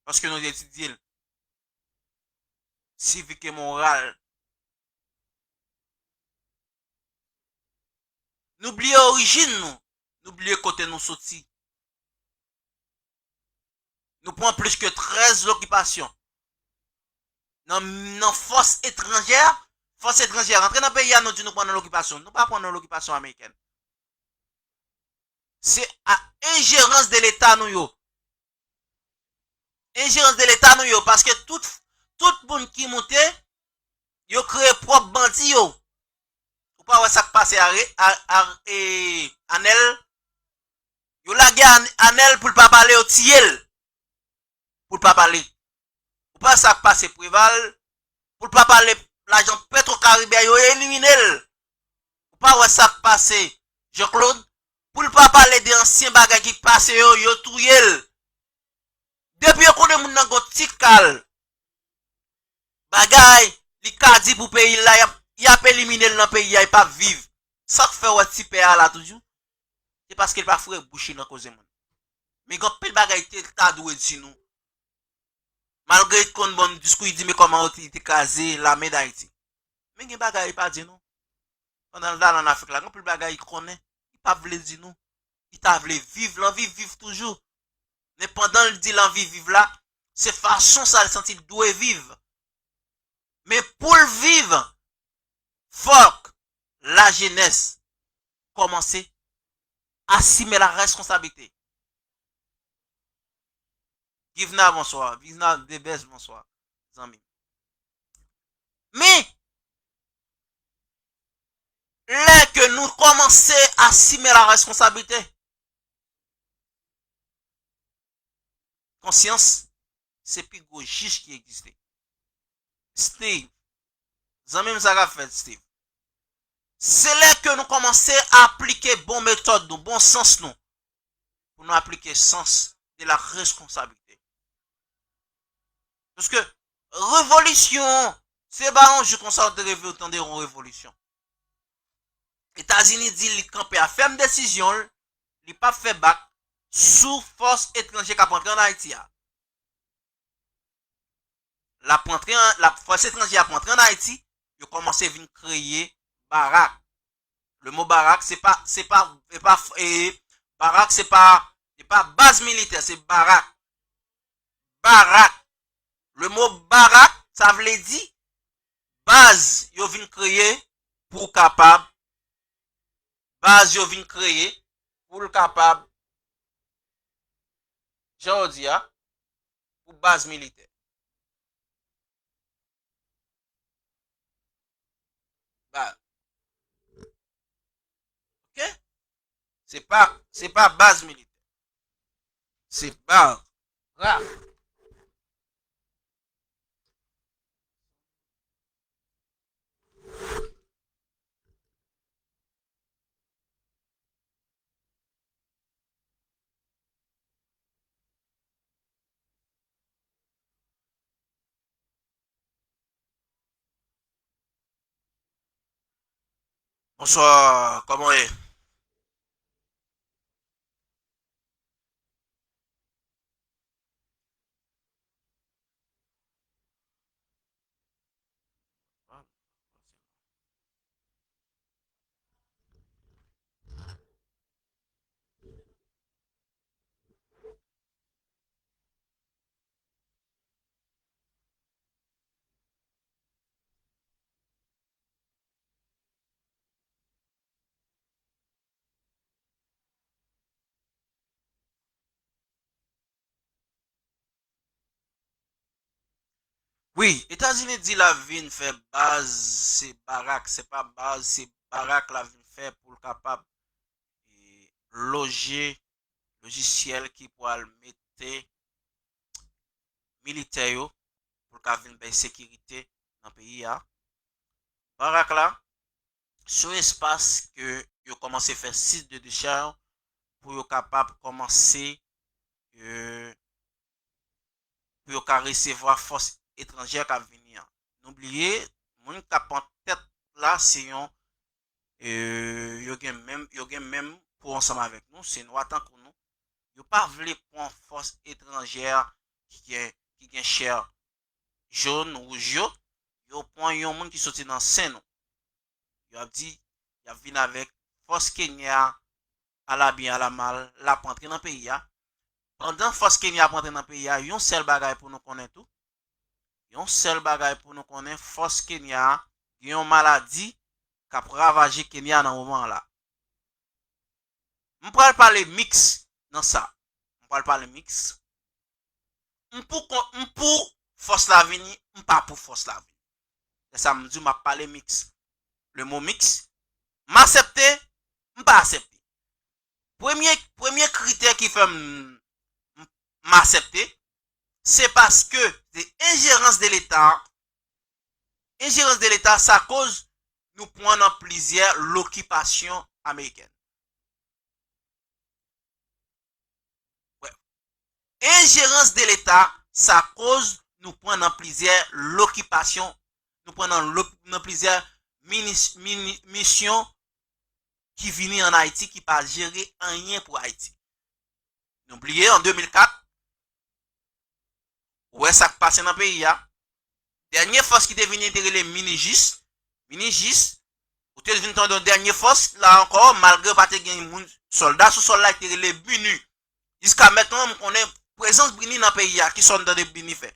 Paske nou etidye l. Sivik e moral. Nou bliye orijin nou. Nou bliye kote nou soti. Nou pran plis ke trèz lokipasyon. Nan, nan fòs etranjè, fòs etranjè rantre nan peyi a, nou di nou pran nan lokipasyon. Nou pa pran nan lokipasyon amerikèn. Se a enjerans de Leta nou yo. Enjerans de Leta nou yo, paske tout, tout moun ki moute, yo kreye pwòp bandi yo. Ou pa wè sa k pase a, a, a, e, Anèl? Yo lage An-, Anèl pou l pa pale, yo tiye l pou l pa pale. Ou pa wè sa k pase Preval, pou l pa pale lajan Petro Karibe a, yo elimine l. Ou pa wè sa k pase Jean Claude, pou l pa pale de ansyen bagay ki pase yo, yo touye l. Depi yo konnen moun nan gon ti kal bagay, li ka di pou peyi l la, y ap, y ap elimine l nan peyi a, li p ap viv. Sa k fè w wè ti pè a la toujou, se paske l pa foure bouch li nan koze moun. Men gen anpil bagay te, l ta dwe di nou. Malgre l konn ban m diskou, li di men kòman yo te, te kraze lame d Ayiti. Men gen bagay li pa di nou. Pandan l t al ann Afrik la, gen anpil bagay li konnen, li pa vle di nou. Li ta vle viv, l anvi viv toujou. Men pandan l di l anvi viv la, se fason sa l santi l dwe viv. Men pou l viv, fòk lajenès kòmanse asime la responsabilite. Givna, bonswa. Givna Debès, bonswa, zanmi m. Men, lè ke nou kòmanse asime la responsabilite, konsyans, se pi gwo jij ki egziste. Steve, zanmi m, sa k ap fèt, Steve? Se lè ke nou kòmanse aplike bon metòd nou, bon sans nou, pou nou aplike sans de la responsabilite. Paske revolisyon, se pa yon jou konsa ou te reve ou tande yon revolisyon. Etazini di li kanpe a fèm desizyon l, li p ap fè bak sou fòs etranje k ap rantre ann Ayiti a. L ap rantre an, l ap, fòs etranje ap rantre ann Ayiti, yo kòmanse vin kreye barak. Le mo barak, se pa, se pa, se pa, e, barak, se pa, se pa baz militè, se barak. Barak. Le mo barak, sa vle di baz yo vin kreye pou kapab, baz yo vin kreye pou l kapab, jan yo di a, pou baz militè. Ba. Ok? Se pa, se pa baz militè. Se barak. Bonswa, kòman w ye? Wi, Etazini di l ap vin fè baz, se barak, se pa baz, se barak l ap vin fè pou l kapab, e, loje lojisyèl ki pral mete militè yo pou l ka vin bay sekirite nan peyi a. Barak la, se yon espas ke yo kòmanse fè sit de dechè pou yo kapab kòmanse, e, pou yo ka resevwa fòs etranjè k ap vini an. Nou bliye, moun k ap pran tèt la, se yon, e, yo gen menm, yo gen menm po ansanm avèk nou, se nwa tankou nou. Yo pa vle pran fòs etranjè ki gen, ki gen chè jòn, wouj yo, yo pran yon moun ki soti nan sen nou. Yo ap di, y ap vin avèk fòs Kenya, alabyen alamal, l ap rantre nan peyi a. Pandan fòs Kenya ap rantre nan peyi a, yon sèl bagay pou nou konnen tou. Yon sèl bagay pou nou konnen, fòs Kenya a gen yon maladi k ap ravaje Kenya nan moman an la. M pral pale miks nan sa. M pral pale miks. M pou kon-, m pou fòs la vini, m pa pou fòs la vini. Se sa m di, m ap pale miks. Le mo miks, m aksepte, m pa aksepte. Premye, premye kritè ki fè m, m, m aksepte, se paske se enjerans de Leta, enjerans de Leta, sa koz nou pran nan plizyè lokipasyon amerikèn. Wè. Enjerans de Leta, sa koz nou pran nan plizyè lokipasyon, nou pran nan lo-, nan plizyè minis-, mini-, misyon ki vini ann Ayiti, ki pa jere anyen pou Ayiti. Nou bliye, an de mil kat, ou wè sa k pase nan peyi a. Dènye fòs ki te vini, te rele Minijis. Minijis, ou te vin tande yon dènye fòs, la ankò, malgre yo pa te gen moun, sòlda sou sòl la, ki te rele BINUH. Jiska mentnan, m konnen prezans BINUH nan peyi a, ki sòlda de BINUH fè.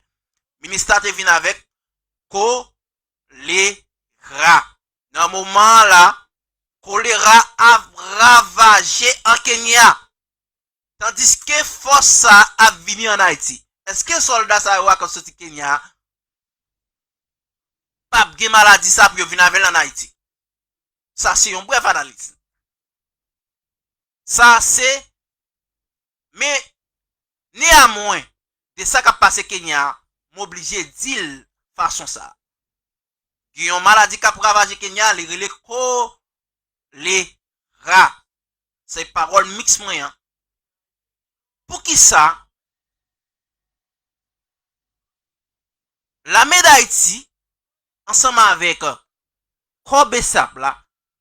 Minista te vin avèk kolera. Nan moman an la, kolera ap ravaje an Kenya. Tandiske fòs sa ap vini ann Ayiti. Èske sòlda sa yo a k ap soti Kenya p ap gen maladi sa pou yo vin avè l ann Ayiti? Sa se yon brèf analiz. Sa se, men, neyanmwen, de sa k ap pase Kenya, m oblije di l fason sa. Gen yon maladi k ap ravaje Kenya, li rele kolera. Se pawòl miks mwen an. Poukisa Lame d Ayiti, ansanm avèk kò BSAP la,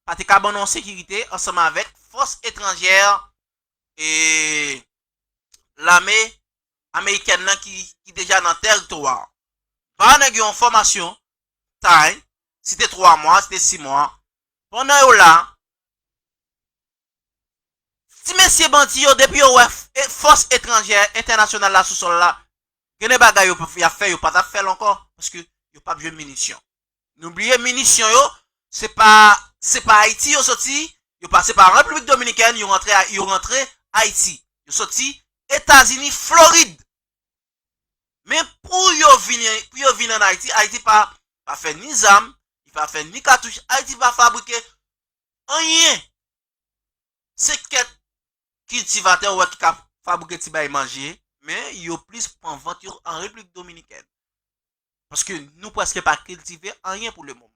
pa te ka ban nou sekirite ansanm avèk fòs etranjè e lame amerikèn nan ki, ki deja nan tèritwa a. Ba nèg yo yon fòmasyon, time, si te twa mwa, si te sis mwa. Pandan yo la, ti mesye bandi yo, depi yo wè f-, e, fòs etranjè, entènasyonal la sou sòl la, gen de bagay yo p-, y ap fè, yo pa t ap fè l ankò, paske yo p ap jwenn minisyon. Nou bliye minisyon yo, se pa, se pa Ayiti yo soti, yo pase pa Repiblik Dominikèn, yo rantre a-, yo rantre Ayiti. Yo soti Etazini, Florid. Men pou yo vin, pou yo vin ann Ayiti, Ayiti pa, pa fè ni zam, li pa fè ni katouch, Ayiti pa fabrike anyen. Se kèk kiltivatè ou wè ki ka fabrike ti bay manje, men yo plis pran vant yo an Repiblik Dominikèn. Paske nou prèske pa kiltive anyen pou le moman.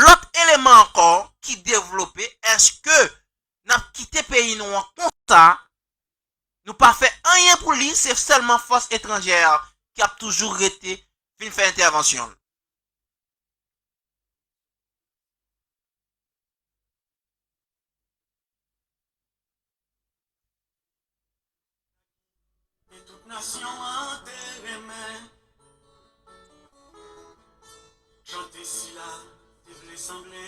Lòt eleman ankò ki devlope, èske n ap kite peyi nou an konsa, nou pa fè anyen pou li, se sèlman fòs etranjè ki ap toujou rete vin fè entèvansyon l? E tout nasyon an te renmen chante sila te vle sanble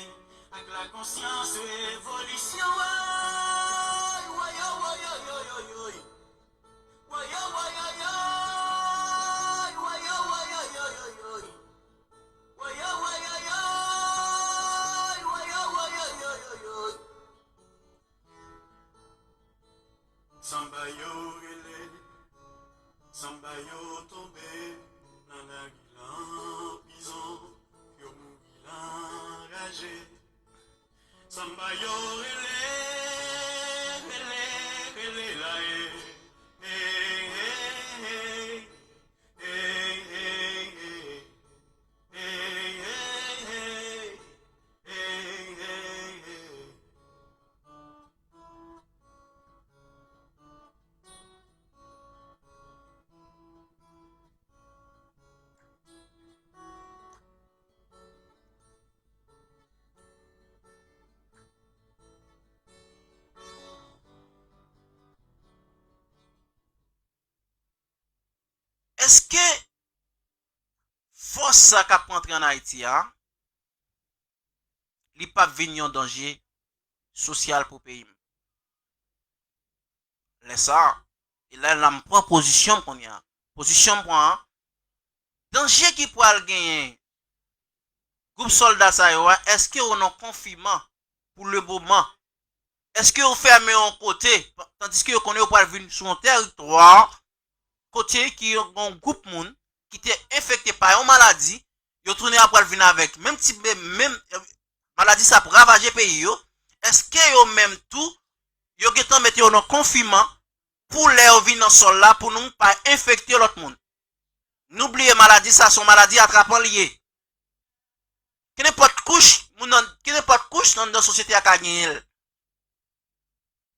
ak lakonsyans revolisyon. Woy, woy, woy, woy, woy, woy, woy. Woy, woy, woy, woy, woy, woy, woy. Woy, woy, woy, woy, woy. Woy, woy, woy, woy, woy, woy, woy. Sanba yo rele, sanba yo tonbe nan lari lan prizon, yo mouri lan raje. Sanba yo rele, rele, rele la e. Hey, hey, hey. Hey, hey, hey. Hey, hey, hey. Hey, hey, hey. Èske fòs sa k ap rantre ann Ayiti a, li p ap vin yon danje sosyal pou peyi m? Lè sa a, e lè la m pran pozisyon m kounye a. Pozisyon m pran an, danje ki pral genyen gwoup sòlda sa yo a, èske yo nan konfiman pou le moman? Èske yo fèmen yon kote, tandiske yo konnen yo pral vin sou yon tèritwa kote ki yon, yon gwoup moun ki te enfekte pa yon maladi, yo tounen ap pral vin avèk menm ti, menm, menm, eh, maladi sa ap ravaje peyi yo, èske yo menm tou, yo gentan mete yo nan konfiman pou lè yo vin nan sòl la, pou nou pa enfekte lòt moun? Nou bliye maladi sa, se yon maladi atrapan li ye. Kenenpòt kouch, moun nan, kenenpòt kouch nan, nan sosyete a ka genyen l.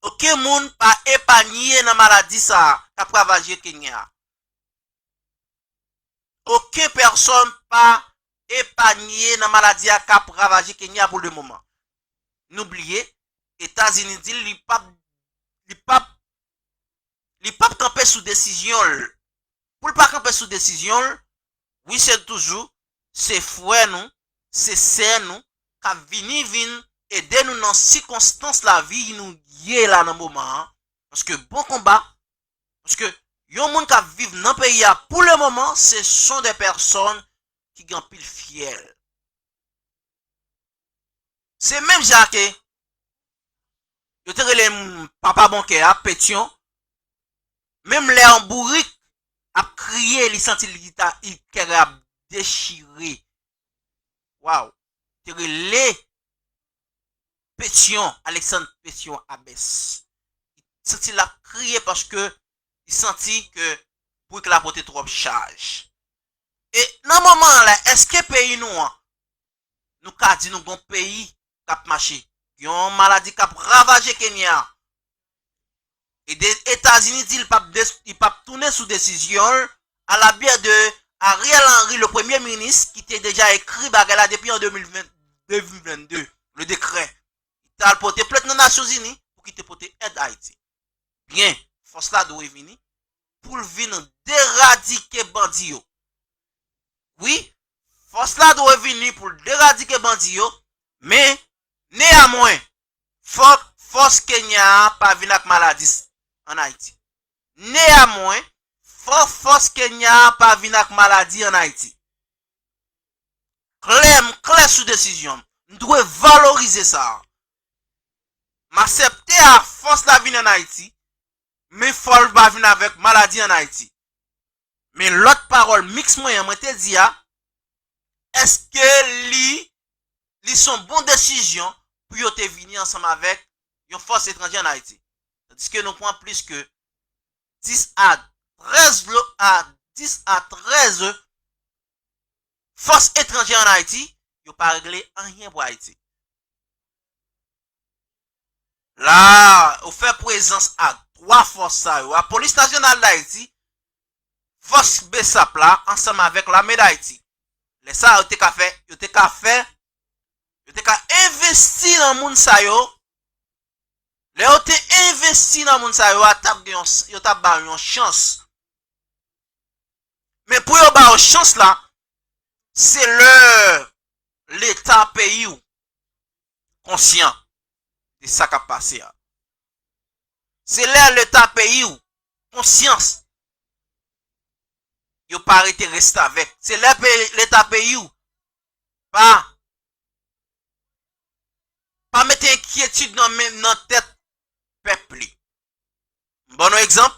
Okenn moun pa epanye nan maladi sa a k ap ravaje Kenya a. Okenn pèsòn pa epanye nan maladi a k ap ravaje Kenya pou le moman. Nou bliye, Etazini di l li p ap, li p ap, li p ap kanpe sou desizyon l. Pou l pa kanpe sou desizyon l, wi, se toujou, se frè nou, se sè nou, k ap vini vin ede nou nan sikonstans lavi nou ye la nan moman an. Paske bon konba, paske yon moun k ap viv nan peyi a pou le moman, se son de pèsòn ki gen anpil fyèl. Se menm jan ke yo te rele m papa bon kè a, Petyon. Menm lè yon bourik ap kriye, li santi li ta, li kè ap dechire. Waw. Te rele Petyon, Alexandre Petyon Abès. Li santi l ap kriye paske li santi ke bourik la pote twòp chaj. E nan moman an la, èske peyi nou an, nou ka di nou gon peyi k ap mache? Yon maladi k ap ravaje Kenya. E de, Etazini di l p ap des-, li p ap tounen sou desizyon l a la bière de Ariel Henry, le premye minis, ki te deja ekri bagay la depi an de mil ven, de mil vennde, le décret. Li t al pote plent nan Nasyonzini pou ki te pote èd Ayiti. Byen, fòs la dwe vini pou l vin deradike bandi yo. Wi, fòs la dwe vini pou l deradike bandi yo, men, neyamwen, fòk fòs Kenya a pa vin ak maladi s-, ann Ayiti. Neyamwen, fòk fòs Kenya a pa vin ak maladi ann Ayiti. Klè, m klè sou desizyon m. M dwe valorize sa. M aksepte a fòs la vin ann Ayiti, men fò l pa vin avèk maladi ann Ayiti. Men lòt pawòl miks mwen an, mwen te di a, èske li, li se yon bon desizyon pou yo te vini ansanm avèk yon fòs etranje ann Ayiti? Tandiske nou pran plis ke dis a trèz lo-, a dis a trèz fòs etranje ann Ayiti, yo pa regle anyen pou Ayiti. La, ou fè prezans a twa fòs sa yo, a Polis Nasyonal Dayiti, fòs BSAP la, ansanm avèk Lame Dayiti. Lè sa, yo te ka fè, yo te ka fè, yo te ka envesti nan moun sa yo. Lè yo te envesti nan moun sa yo, a t ap gen yon, yo t ap ba yo yon chans. Men pou yo ba yo chans la, se lè Leta peyi w konsyan de sa k ap pase a. Se lè Leta peyi w konsyans, yo pa rete restavèk. Se lè pe-, Leta peyi w pa, pa mete enkyetid nan men, nan tèt pèp li. M ban nou egzanp,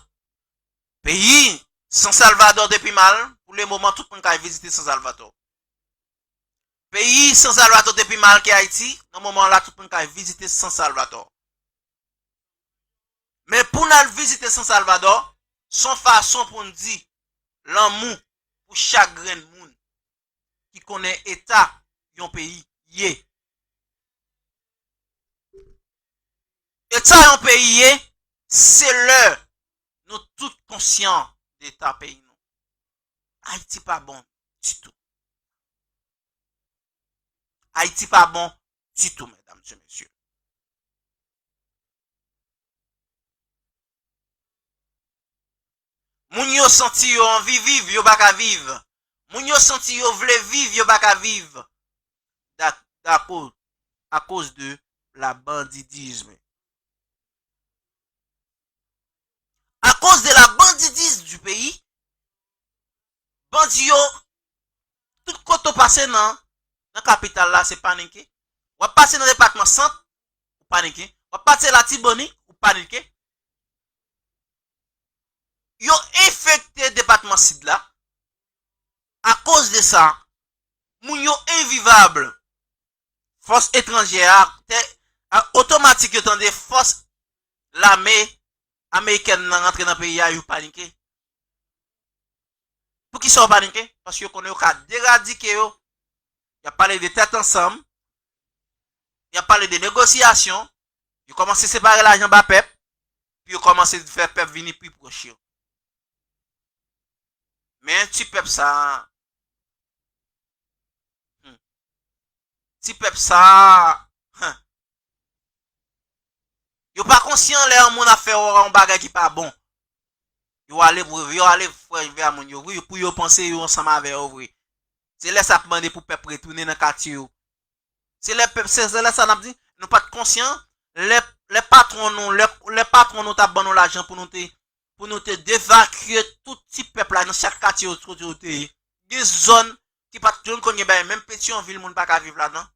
peyi San Salvador te pi mal, pou le moman tout moun ka vizite San Salvador. Peyi San Salvador te pi mal ke Ayiti, nan moman la tout moun ka vizite San Salvador. Men pou n al vizite San Salvador, se yon fason pou n di lanmou pou chak grenn moun ki konnen eta yon peyi ye. Eta yon peyi ye, se lè nou tout konsyan de eta peyi nou. Ayiti pa bon ditou. Ayiti pa bon ditou, medam e mesye. Moun yo santi yo anvi viv, yo pa ka viv. Moun yo santi yo vle viv, yo pa ka viv. Da-, dako-, akoz de la bandidizm. Akoz de la bandidizm du peyi, bandi yo, tout kote w pase nan, nan kapital la, se panike. W ap pase nan depatman Sant, ou panike. W ap pase Latibonit, ou panike. Yo enfekte depatman Sid la. Akoz de sa, moun yo envivab. Fòs etranjè a, te, a, otomatik yo tande fòs lame amerikèn nan rantre nan peyi a, yo panike. Poukisa yo panike? Paske yo konnen yo ka deradike yo. Y ap pale de tèt ansanm. Y ap pale de negosyasyon. Yo kòmanse separe lajan ba pèp. Epi yo kòmanse fè pèp vini pi pwòch yo. Men ti pèp sa a, hmm, ti pèp sa a, hmm, yo pa konsyan lè yon moun ap fè yon bagay ki pa bon. Yo ale pou, yo ale fè vè a moun yo, wi, pou yo panse yo ansanm avè yo vre. Se lè sa ap mande pou pèp retounen nan katye yo. Se lè pèp, se, se lè sa n ap di, nou pa t konsyan, lè, lè patwon nou, lè, lè patwon nou t ap ban nou lajan pou nou te, pou nou te devakye tout ti pèp la nan chak katye yo, kote yo te ye. Gen zòn ki pa t jwenn konn gen bagay, menm Petyonvil, moun pa ka viv ladan.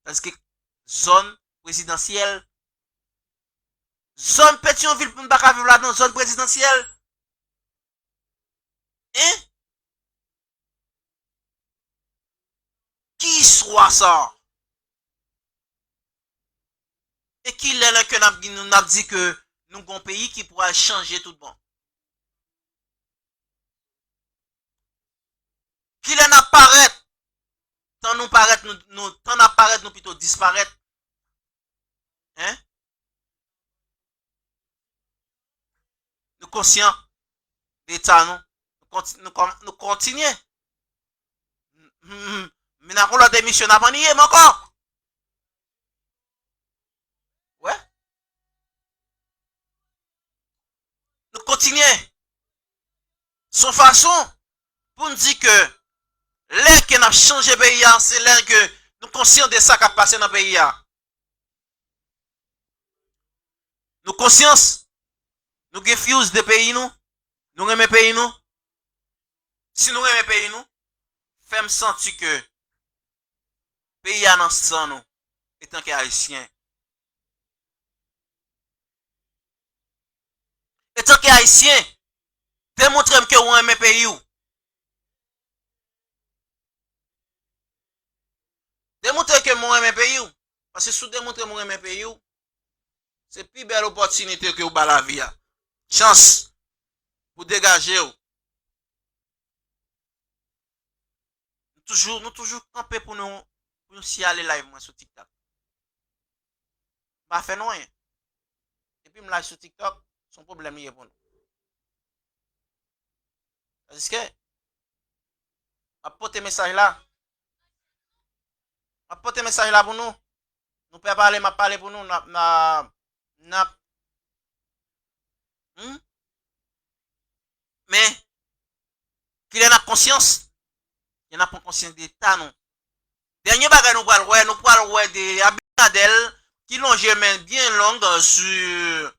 Paske zòn prezidansyèl. Zòn Petyonvil pou n pa ka viv ladan, zòn prezidansyèl. Hein? Ki istwa sa? E kilè lè ke n ap, nou, n ap di ke nou gon peyi ki pral chanje tout bon? Kilè n ap parèt? Tan nou parèt, nou, nou, tan n ap parèt, nou pito disparèt. Hein? Nou konsyan de eta nou. Nou konti-, nou kon-, nou kontinye. M, m, m, m nan yon lòt emisyon, n ap anniye m ankò. Wè. Nou kontinye. Se yon fason pou n di ke lè ke n ap chanje peyi a, se lè ke nou konsyan de sa k ap pase nan peyi a. Nou konsyans, nou gen fuse de peyi nou, nou renmen peyi nou. Si nou renmen peyi nou, fè m santi ke peyi a nan san nou, etanke Ayisyen. Etanke Ayisyen, demontre m ke w renmen peyi w. Demontre ke m renmen peyi w. Paske si w demontre m renmen peyi w, se pi bèl opòtinite ke w ba lavi a. Chans pou degaje w. Nou toujou, nou toujou kanpe pou nou, pou nou siyale live mwen sou TikTok. M pa fè nou anyen. Depi m live sou TikTok, se yon pwoblèm li ye pou nou. Tandis ke, m ap pote mesaj la. M ap pote mesaj la pou nou. Nou pè pale, m ap pale pou nou. N ap, n ap, n ap. Hmm? Men, kilè n ap konsyans? Kilè n ap pran konsyans de eta nou? Dènye bagay nou pral wè, nou pral wè de Abinader ki lonje men byen long sou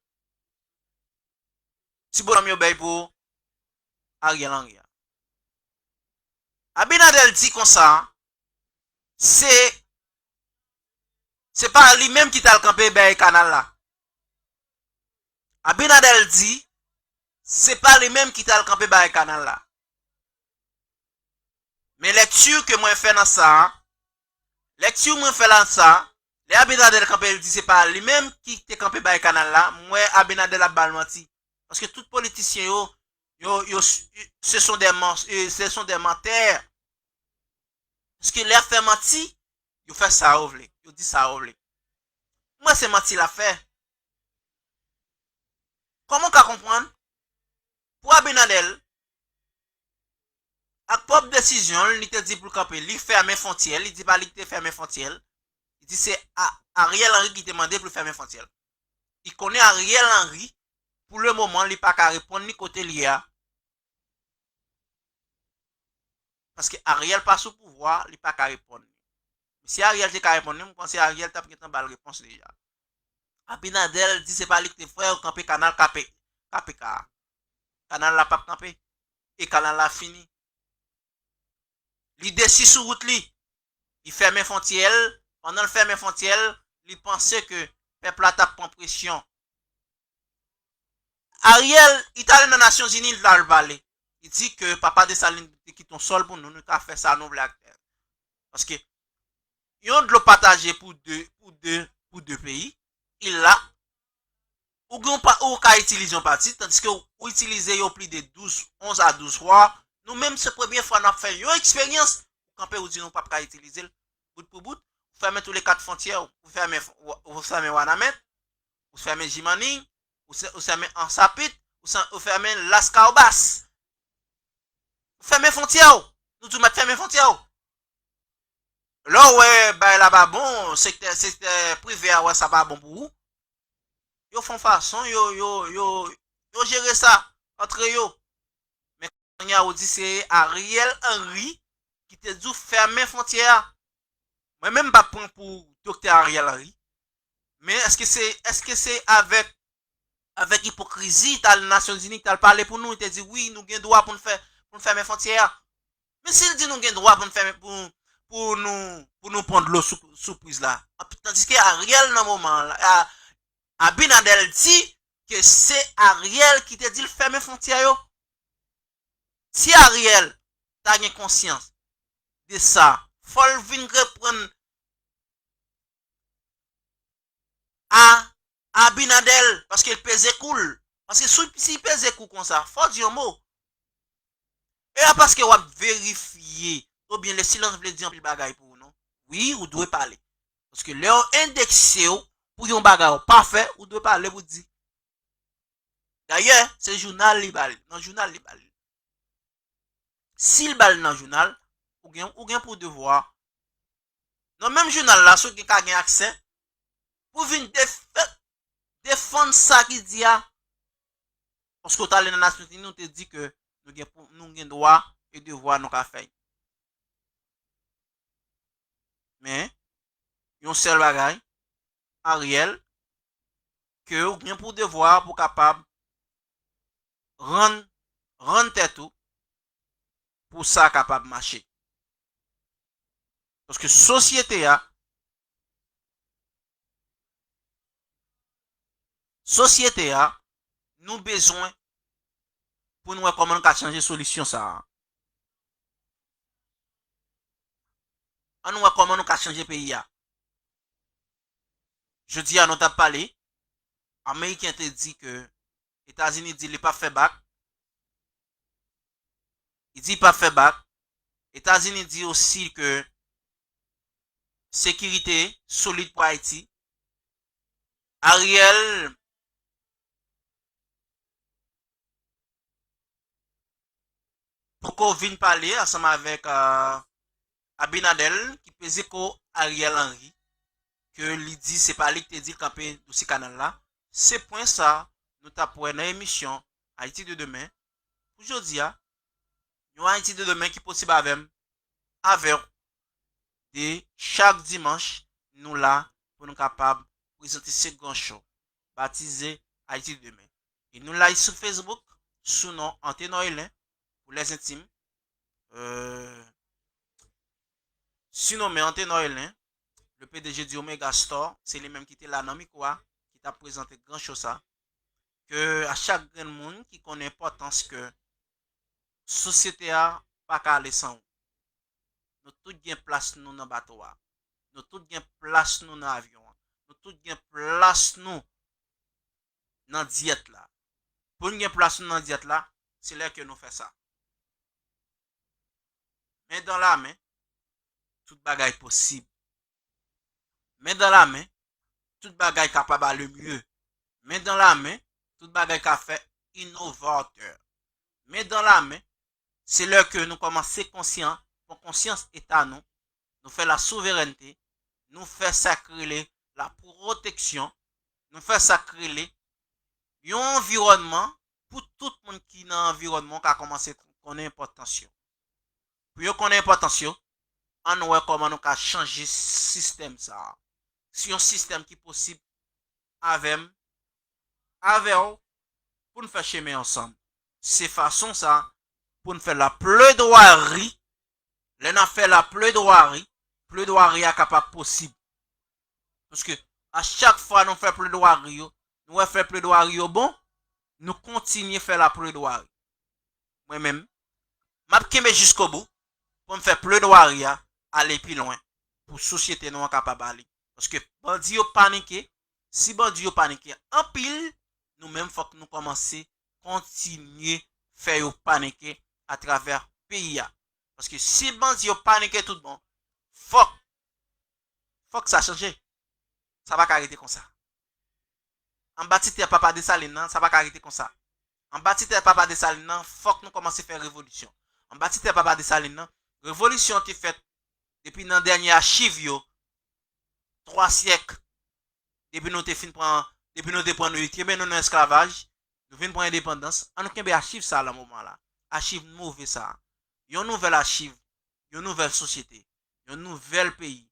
ti bonòm yo bay pou Ariel Henry a. Abinader di konsa, se, se pa li menm ki t al kanpe bay kanal la. Abinader di, se pa li menm ki t al kanpe bay kanal la. Men lèkti ke mwen fè nan sa, lèkti mwen fè nan sa, lè Abinader kanpe, li di se pa li menm ki te kanpe bay kanal la, m wè Abinader ap ba l manti. Paske tout politisyen yo, yo, yo, ce sont des mens-, euh, ce sont des menteurs. Paske lè y ap fè manti, yo fè sa yo vle, yo di sa yo vle. M wè se manti l ap fè. Kòman w ka konprann? Pou Abinader, ak pwòp desizyon l, li te di pou l kanpe, li fèmen fwontyè, li di pa li ki te fèmen fwontyè l. Li di se A-, Ariel Henry ki te mande pou l fèmen fwontyè l. Li konnen Ariel Henry, pou le moman, li pa ka reponn li kote l ye a. Paske Ariel pa sou pouvwa, li pa ka reponn li. Si Ariel te ka reponn li, m panse Ariel t ap gentan ba l repons deja. Abinader di se pa li ki te fè yo kanpe kanal K P, K P K a. Kanal la p ap kanpe. E kanal la fini. Li desi sou wout li. Li fèmen fwontyè l. Pandan l fèmen fwontyè l, li panse ke pèp la t ap pran presyon. Ariel, li t ale nan Nasyonzini, li t al pale. Li di ke papa Desalin te kite yon sòl pou nou, nou ka fè sa nou vle ak tè. Paske yon dlo pataje pou de, pou de, pou de peyi, il la, ou gen yon pa, ou ka itilize yon pati, tandiske ou, ou itilize yo plis de douz, onz a douz fwa. Nou menm, se premye fwa n ap fè yon eksperyans, ou kanpe, ou di nou p ap ka itilize l, bout pou bout, ou fèmen tou le kat fwontyè, ou fèmen, ou fèmen Wanament, ou fèmen Jimani, ou se-, ou fèmen Ansapit, ou sa-, ou fèmen Laskawbas. Ou fèmen fwontyè w. Nou di w mèt fèmen fwontyè w. Lè w wè bagay la pa bon, sektè, sektè prive a wè sa pa bon pou ou, yo fè yon fason, yo, yo, yo, yo jere sa antre yo. Men kounye a, ou di se Ariel Henry ki te di w fèmen fwontyè a. Mwen menm, m p ap pran pou Doktè Ariel Henry. Men èske se, èske se avèk, avèk ipokrizi, li t al Nasyonzini, li t al pale pou nou, li te di, wi, nou gen dwa pou n fè, pou n fèmen fwontyè a? Men si l di nou gen dwa pou n fèmen, pou, pou nou, pou nou pran dlo sou, sou priz la. Tandiske Ariel nan moman an la, a, Abinader di ke se Ariel ki te di l fèmen fwontyè yo. Si Ariel ta gen konsyans de sa, fò l vin reprann a Abinader, paske l peze kou l. Paske si, si l peze kou konsa, fò w di yon mo. E a paske w ap verifye, oubyen le silans vle di anpil bagay pou ou, non? Wi, ou dwe pale. Paske lè yo endekse w pou yon bagay ou pa fè, ou dwe pale pou di. Dayè, se jounal li ba l, nan jounal li ba l. Si l ba l nan jounal, ou gen, ou gen pou devwa. Nan menm jounal la, si w gen, ka gen aksè, pou vin def-, defann sa ki di a. Paske w t ale nan Nasyonzini, nou te di ke nou gen pou, nou gen dwa e devwa nou ka fè. Men, yon sèl bagay, Ariel, ke ou gen pou devwa pou kapab rann, rann tèt ou pou sa kapab mache. Paske sosyete a, sosyete a, nou bezwen pou nou wè kòman nou ka chanje solisyon sa a. Ann wè kòman nou ka chanje peyi a. Jodi a, nou t ap pale, Ameriken te di ke Etazini di li p ap fè bak. Li di li p ap fè bak. Etazini di osi ke sekirite solid pou Ayiti. Ariel poko vin pale ansanm avèk, euh, Abinader ki peze kou Ariel Henry, ke li di se pa li ki te di l kanpe dosye kanal la. Se pwen sa nou t ap wè nan emisyon Ayiti de Demen pou jodi a. Yon Ayiti de Demen ki posib avè m, avè w, de chak dimanch, nou la pou nou kapab prezante se gran show, batize Ayiti de Demen. E nou live sou Facebook, sou non Antenor Hélin, pou les intimes. Euh, sinomen Antenor Hélin, le P D G di Omega Store, se li menm ki te la nan mikwo a, ki t ap prezante gran show sa. Ke a chak grenn moun ki konnen enpòtans ke sosyete a pa ka ale san ou. Nou tout gen plas nou nan bato a. Nou tout gen plas nou nan avyon an. Nou tout gen plas nou nan dyèt la. Pou n gen plas nou nan dyèt la, se lè ke nou fè sa. Men dan la men, tout bagay posib. Men dan la men, tout bagay kapab ale mye. Men dan la men, tout bagay ka fè inovatè. Men dan la men, se lè ke nou kòmanse konsyan, pran konsyans eta nou, nou fè la souverènte, nou fè sa k rele la pwoteksyon, nou fè sa k rele yon anviwònman pou tout moun ki nan anviwònman ka kòmanse konnen enpòtans yo. Pou yo konnen enpòtans yo, ann wè kòman nou ka chanje sistèm sa a. Se yon sistèm ki posib avè m, avè w, pou n fè chemen ansanm. Se fason sa a pou n fè lapledwari. Lè n ap fè lapledwari, pledwari a kapab posib. Paske a chak fwa nou fè pledwari yo, nou wè fè pledwari yo bon, nou kontinye fè lapledwari. Mwen menm, m ap kenbe jiskobou pou m fè pledwari a ale pi lwen, pou sosyete nou an kapab ale. Paske bandi yo panike, si bandi yo panike anpil, nou menm fòk nou kòmanse kontinye fè yo panike atravè peyi a. Paske si bandi yo panike tout bon, fòk, fòk sa chanje. Sa pa ka rete konsa. Anba ti tè papa Desalin nan, sa pa ka rete konsa. Anba ti tè papa Desalin nan, fòk nou kòmanse fè revolisyon. Anba ti tè papa Desalin nan, revolisyon te fèt depi nan dènye achiv yo, twa syèk, depi nou te fin pran, depi nou te pran, nou kenbe nou nan esklavaj, nou vin pran endepandans, ann kenbe achiv sa a nan moman la. Achiv move sa a. Yon nouvèl achiv, yon nouvèl sosyete, yon nouvèl peyi,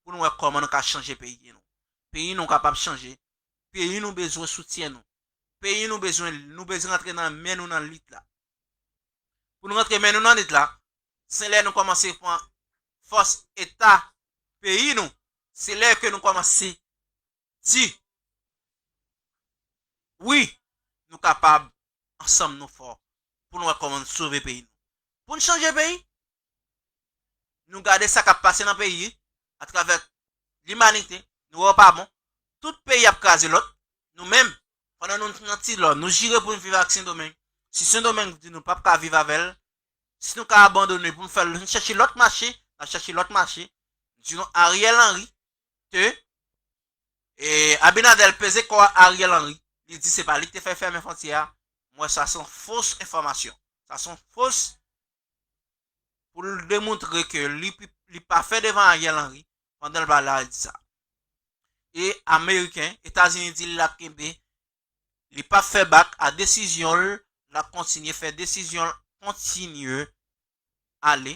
pou nou wè kòman nou ka chanje peyi nou. Peyi nou kapab chanje. Peyi nou bezwen soutyen nou. Peyi nou bezwen, nou bezwen rantre nan men nou nan lit la. Pou nou rantre men nou nan lit la, se lè nou kòmanse pran, fòs eta peyi nou, se lè ke nou kòmanse di, wi, nou kapab, ansanm nou fò, pou nou wè kòman nou sove peyi nou. Pou n chanje peyi, nou gade sa k ap pase nan peyi, atravè limanite, nou wè w pa bon. Tout peyi ap kraze lòt, nou menm, pandan nou nan ti lò, nou jire pou n viv ak Sendomeng. Si Sendomeng di nou p ap ka viv avè l, si nou ka abandone pou n fè l, n chèche lòt mache, n ap chèche lòt mache. Di nou Ariel Henry te, e, Abinader peze kò Ariel Henry, li di se pa li ki te fè fèmen fwontyè a. Mwen, sa se yon fos enfòmasyon. Sa se yon fos pou l demontre ke li, li pa fè devan Ariel Henry pandan l pale a, li di sa. E Ameriken, Etazini di l ap kenbe, li p ap fè bak a desizyon l, l ap kontinye fè desizyon l, kontinye ale.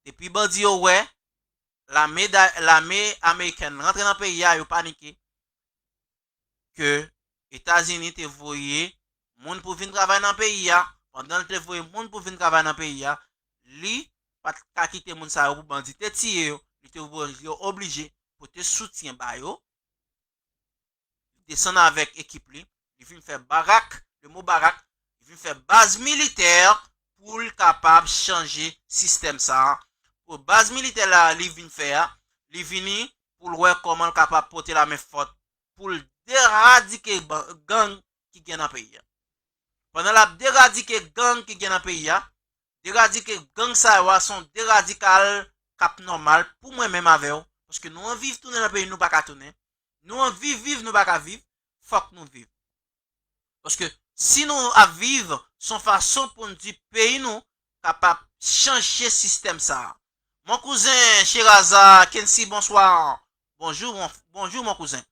Depi bandi yo wè lame da-, lame amerikèn rantre nan peyi a, yo panike ke Etazini te voye moun pou vin travay nan peyi a. Pandan l te voye moun pou vin travay nan peyi a, li pa t ka kite moun sa yo pou bandi te tiye yo. Li te oblije, oblije pote soutyen ba yo. Li desann avèk ekip li, li vin fè barak, le mo barak, li vin fè baz militè pou l kapab chanje sistèm sa a. Pou baz militè la li vin fè a, li vini pou l wè kòman l kapab pote lamen fòt pou l deradike ban-, gang ki gen nan peyi a. Pandan l ap deradike gang ki gen nan peyi a, deradike gang sa yo a se yon deradikal k ap nòmal pou mwen menm avè w, paske nou anvi tounen nan peyi nou pa ka tounen, nou anvi viv nou pa ka viv, fòk nou viv. Paske si nou ap viv, se yon fason pou n di peyi nou kapab chanje sistèm sa a. Mon kouzen Cheraza Kensi, bonswa. Bonjou, mon, bonjou, mon kouzen.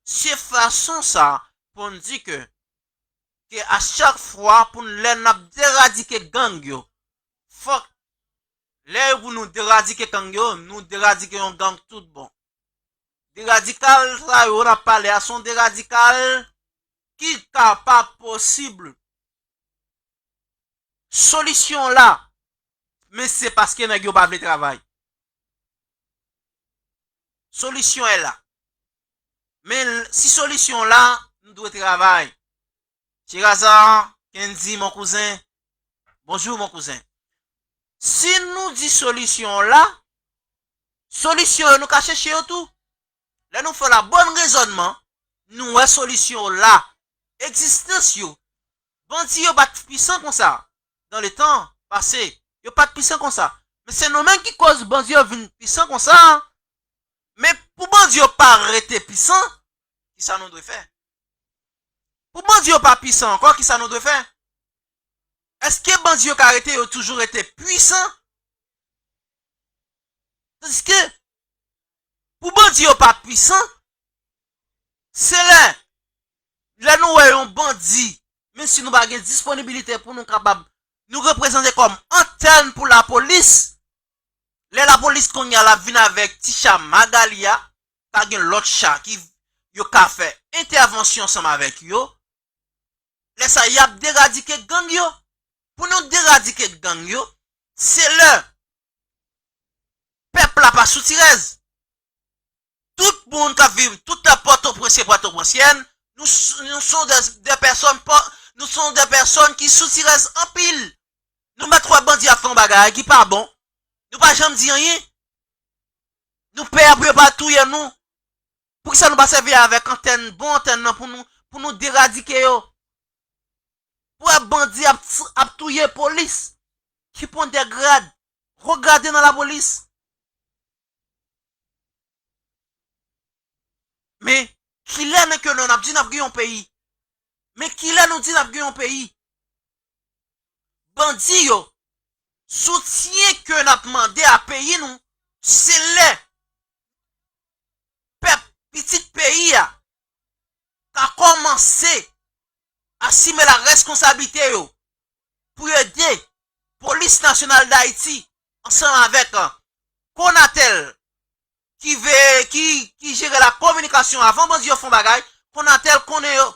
Se fason sa a pou n di ke, ke a chak fwa pou n, lè n ap deradike gang yo, fòk lè yo pou nou deradike gang yo, nou deradike yon gang tout bon. Deradikal sa yo n ap pale a, se yon deradikal ki kapab posib. Solisyon la, men se paske nèg yo pa vle travay. Solisyon e la. Men si solisyon la, nou dwe travay. Cheraza, Kenzi, mon kouzen. Bonjou, mon kouzen. Si nou di solisyon la, solisyon yo, nou ka chèche yo tou. Lè nou fè la bòn rezònman, nou wè solisyon yo la. Egzistans yo. Bandi yo pa t pwisan konsa. Nan letan pase, yo pa t pwisan konsa. Men se nou menm ki koz bandi yo vin pwisan konsa. Men pou bandi yo pa rete pwisan, kisa nou dwe fè? Pou bandi yo pa pwisan ankò, kisa nou dwe fè? Èske bandi yo ka rete, yo toujou rete pwisan? Tandiske, pou bandi yo pa pwisan, se lè, lè nou wè yon bandi, menm si nou pa gen disponibilite pou nou kapab, nou reprezante kòm antèn pou lapolis, lè lapolis kounye a l ap vin avèk ti cha Magali a, pa gen lòt cha ki yo ka fè entèvansyon ansanm avèk yo. Lè sa y ap deradike gang yo. Pou nou deradike gang yo, se lè pèp la pa sou tirèz. Tout moun k ap viv tout nan Pòtoprens e Pòtoprensyèn, nou, s-, nou son de, de pèsòn pò-, nou son de pèsòn ki sou tirèz anpil. Nou mèt wè bandi ap fè yon bagay ki pa bon. Nou pa janm di anyen. Nou pè pou yo pa touye nou. Poukisa nou pa sèvi avèk antèn, bon antèn nan pou nou, pou nou deradike yo? Pou wè bandi ap, ap touye polis, ki pran degrad, wo grade nan lapolis. Men, kilè nou ke nou ap di n ap gen yon peyi? Men kilè nou di n ap gen yon peyi? Bandi yo, soutyen ke n ap mande a peyi nou, se lè pèp, pitit peyi a, ka kòmanse asime la reskonsablite yo pou ede Polis Nasyonal Dayiti ansanm avèk, euh, Konatel ki ve, ki, ki jere la kominikasyon avan bandi yo fè yon bagay, Konatel konnen yo.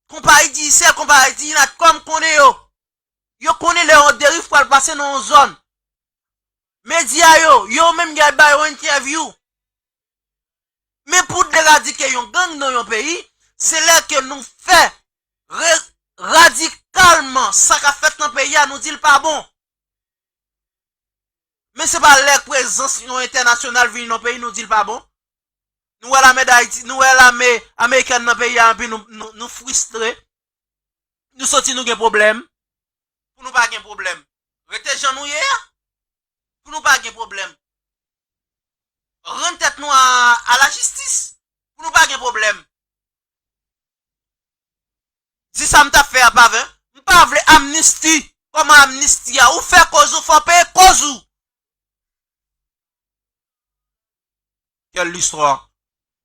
Konpayi Digicel, konpayi Digicom konnen yo. Yo konnen lè yon deriv pral pase nan yon zòn. Medya yo, yo menm y al ba yo entèvyou. Men pou deradike yon gang nan yon peyi, se lè ke nou fè re- radikalman sa k ap fèt nan peyi a, nou di l pa bon. Men se pa lè prezans yon entènasyonal vini nan peyi, nou di l pa bon. Nou wè lame Dayiti, nou wè lame amerikèn nan peyi a, epi nou, nou, nou fristre. Nou santi nou gen pwoblèm. Pou nou pa gen pwoblèm, rete jan nou ye a. Pou nou pa gen pwoblèm, rann tèt nou a, a lajistis. Pou nou pa gen pwoblèm. Di sa m t ap fè a pa vre. M pa vle amnisti. Kòman amnisti a? Ou fè koz ou, fò w peye koz ou. Quelle histoire?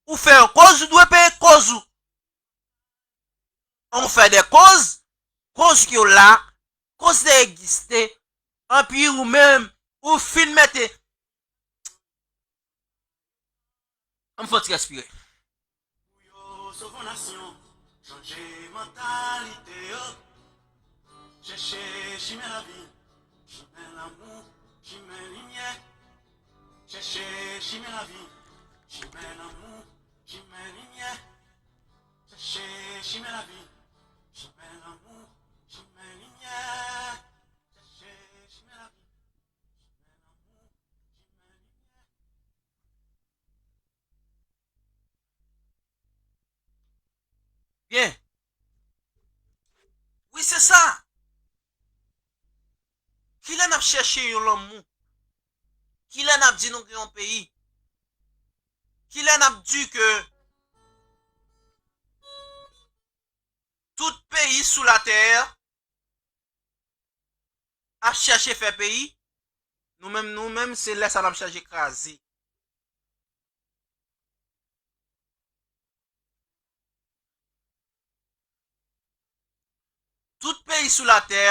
Ou fè yon koz, ou dwe peye koz ou. On fè de koz, koz yo la, koz te egziste, anpi ou menm, ou fin mete. Ann fè yon ti respire. Pou yo sove yon nasyon, chanje mantalite yo. Chèche chimen lavi, chimen lanmou, chimen limyè. Chèche chimen lavi, chimen lanmou, chimen limyè. Chèche chimen lavi, chimen lanmou, chimen limyè. Chèche chimen lavi, chimen lanmou, chimen limyè. Byen. Wi, se sa. Kilè n ap chèche yon lanmou? Kilè n ap di nou gen yon peyi? Kilè n ap di ke tout peyi sou latè ap chèche fè peyi? Nou menm, nou menm, se lè sa n ap chèche kraze. Tout peyi sou latè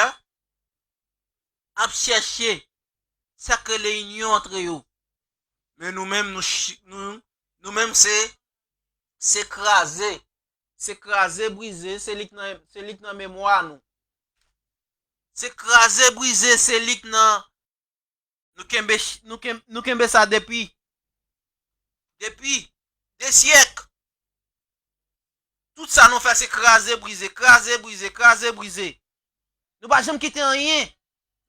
ap chèche sa k rele inyon antre yo. Men nou menm, nou, nou, nou menm, se, se kraze. Se kraze, brize, se li k nan, se li k nan memwa nou. Se kraze, brize, se li k nan Nou kenbe, nou kenbe, nou kenbe sa depi, depi de syèk. Tout sa nou fè se kraze, brize, kraze, brize, kraze, brize. Nou pa janm kite anyen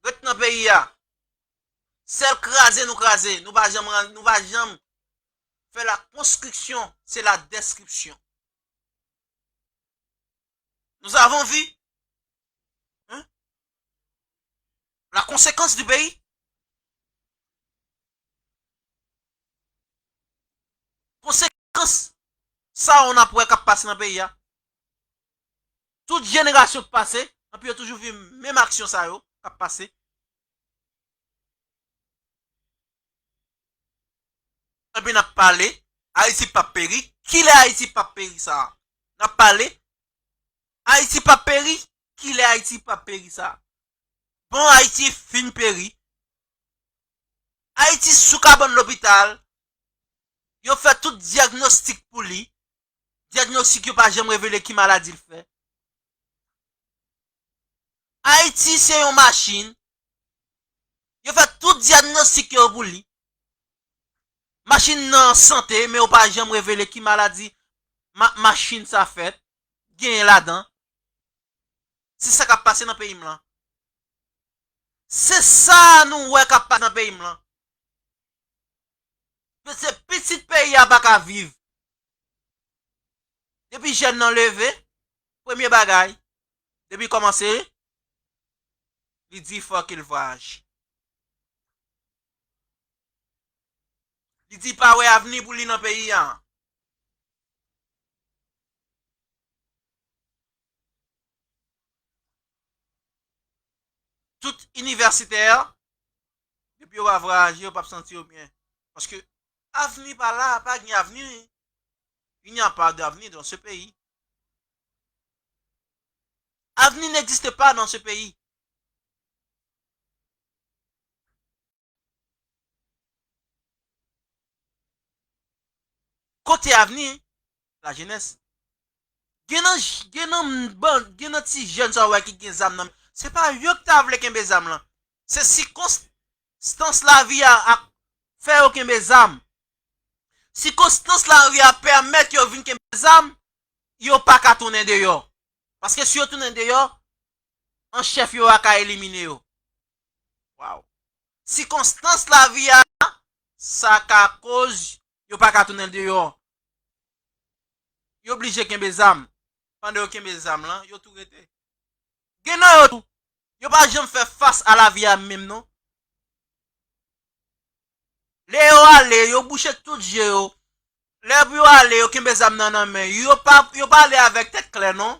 ret nan peyi a. Sèl kraze nou kraze. Nou pa janm, nou pa janm fè la konstriksyon, se la deskripsyon. Nous avons vu, hein, la conséquence du pays. Konsekans sa yo n ap wè k ap pase nan peyi a. Tout jenerasyon k pase, anpi yo toujou viv menm aksyon sa yo k ap pase. Epi n ap pale, Ayiti p ap peri. Kilè Ayiti p ap peri sa a? N ap pale, Ayiti p ap peri. Kilè Ayiti p ap peri sa a? Bon, Ayiti fin peri. Ayiti sou kabann lopital. Yo fè tout dyagnostik pou li. Dyagnostik yo pa janm revele ki maladi l fè. Ayiti se yon machin. Yo fè tout dyagnostik yo pou li. Machin nan an sante, men yo pa janm revele ki maladi ma-, machin sa fèt, genyen ladan. Se sa k ap pase nan peyi m lan. Se sa nou wè k ap pase nan peyi m lan. Se pitit peyi a pa ka viv. Depi jèn nan leve, premye bagay, depi kòmanse, li di fòk il vwayaje. Li di pa wè avni pou li nan peyi a. Tout inivèsitè, depi yo pa vwayaje, yo p ap santi yo byen. Paske avni pa la, pa gen avni. Il n'y a pas d'avenir dans ce pays. Avenir n'existe pas dans ce pays. Kote avni lajenès? Gen nan, gen nan ban-, gen nan ti jèn sa w wè ki gen zam nan men. Se pa yo ki ta vle kenbe zam lan. Se sikons-, sikonstans lavi a ap fè yo kenbe zam. Sikonstans lavi a pèmèt yo vin kenbe zam, yo pa ka tounen deyò. Paske si yo tounen deyò, an chèf yo a ka elimine yo. Waw. Sikonstans lavi a, sa ka koz yo pa ka tounen deyò. Yo blije kenbe zam. Pandan yo kenbe zam lan, yo tou rete. Gen nan yo tou, yo pa janm fè fas a lavi a menm non. Lè yo ale, yo bouche tout je yo. Lè pou yo ale, yo kenbe zam nan nan men. Yo pa, yo pa ale avèk tèt klè non.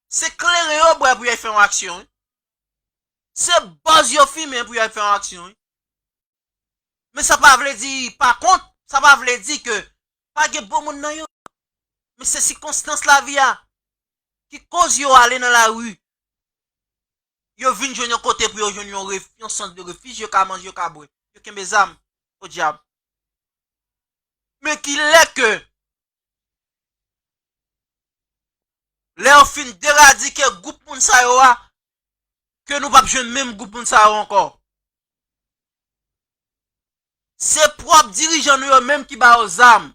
Se kleren yo bwè pou yo fè yon aksyon wi. Se bòz yo fimen pou yo fè yon aksyon wi. Men sa pa vle di, pa kont, sa pa vle di ke pa gen bon moun nan yo. Men se sikonstans lavi a ki koz yo ale nan lari. Yo vin jwenn yon kote pou yo jwenn yon ref, yon sans de refij, yo ka manje, yo ka bwè. Yo kenbe zam. O dyab. Men ki lè ke lè yo fin deradike gwoup moun sa yo a, ke nou p ap jwenn menm gwoup moun sa yo ankò. Se pwòp dirijan nou yo menm ki ba yo zam.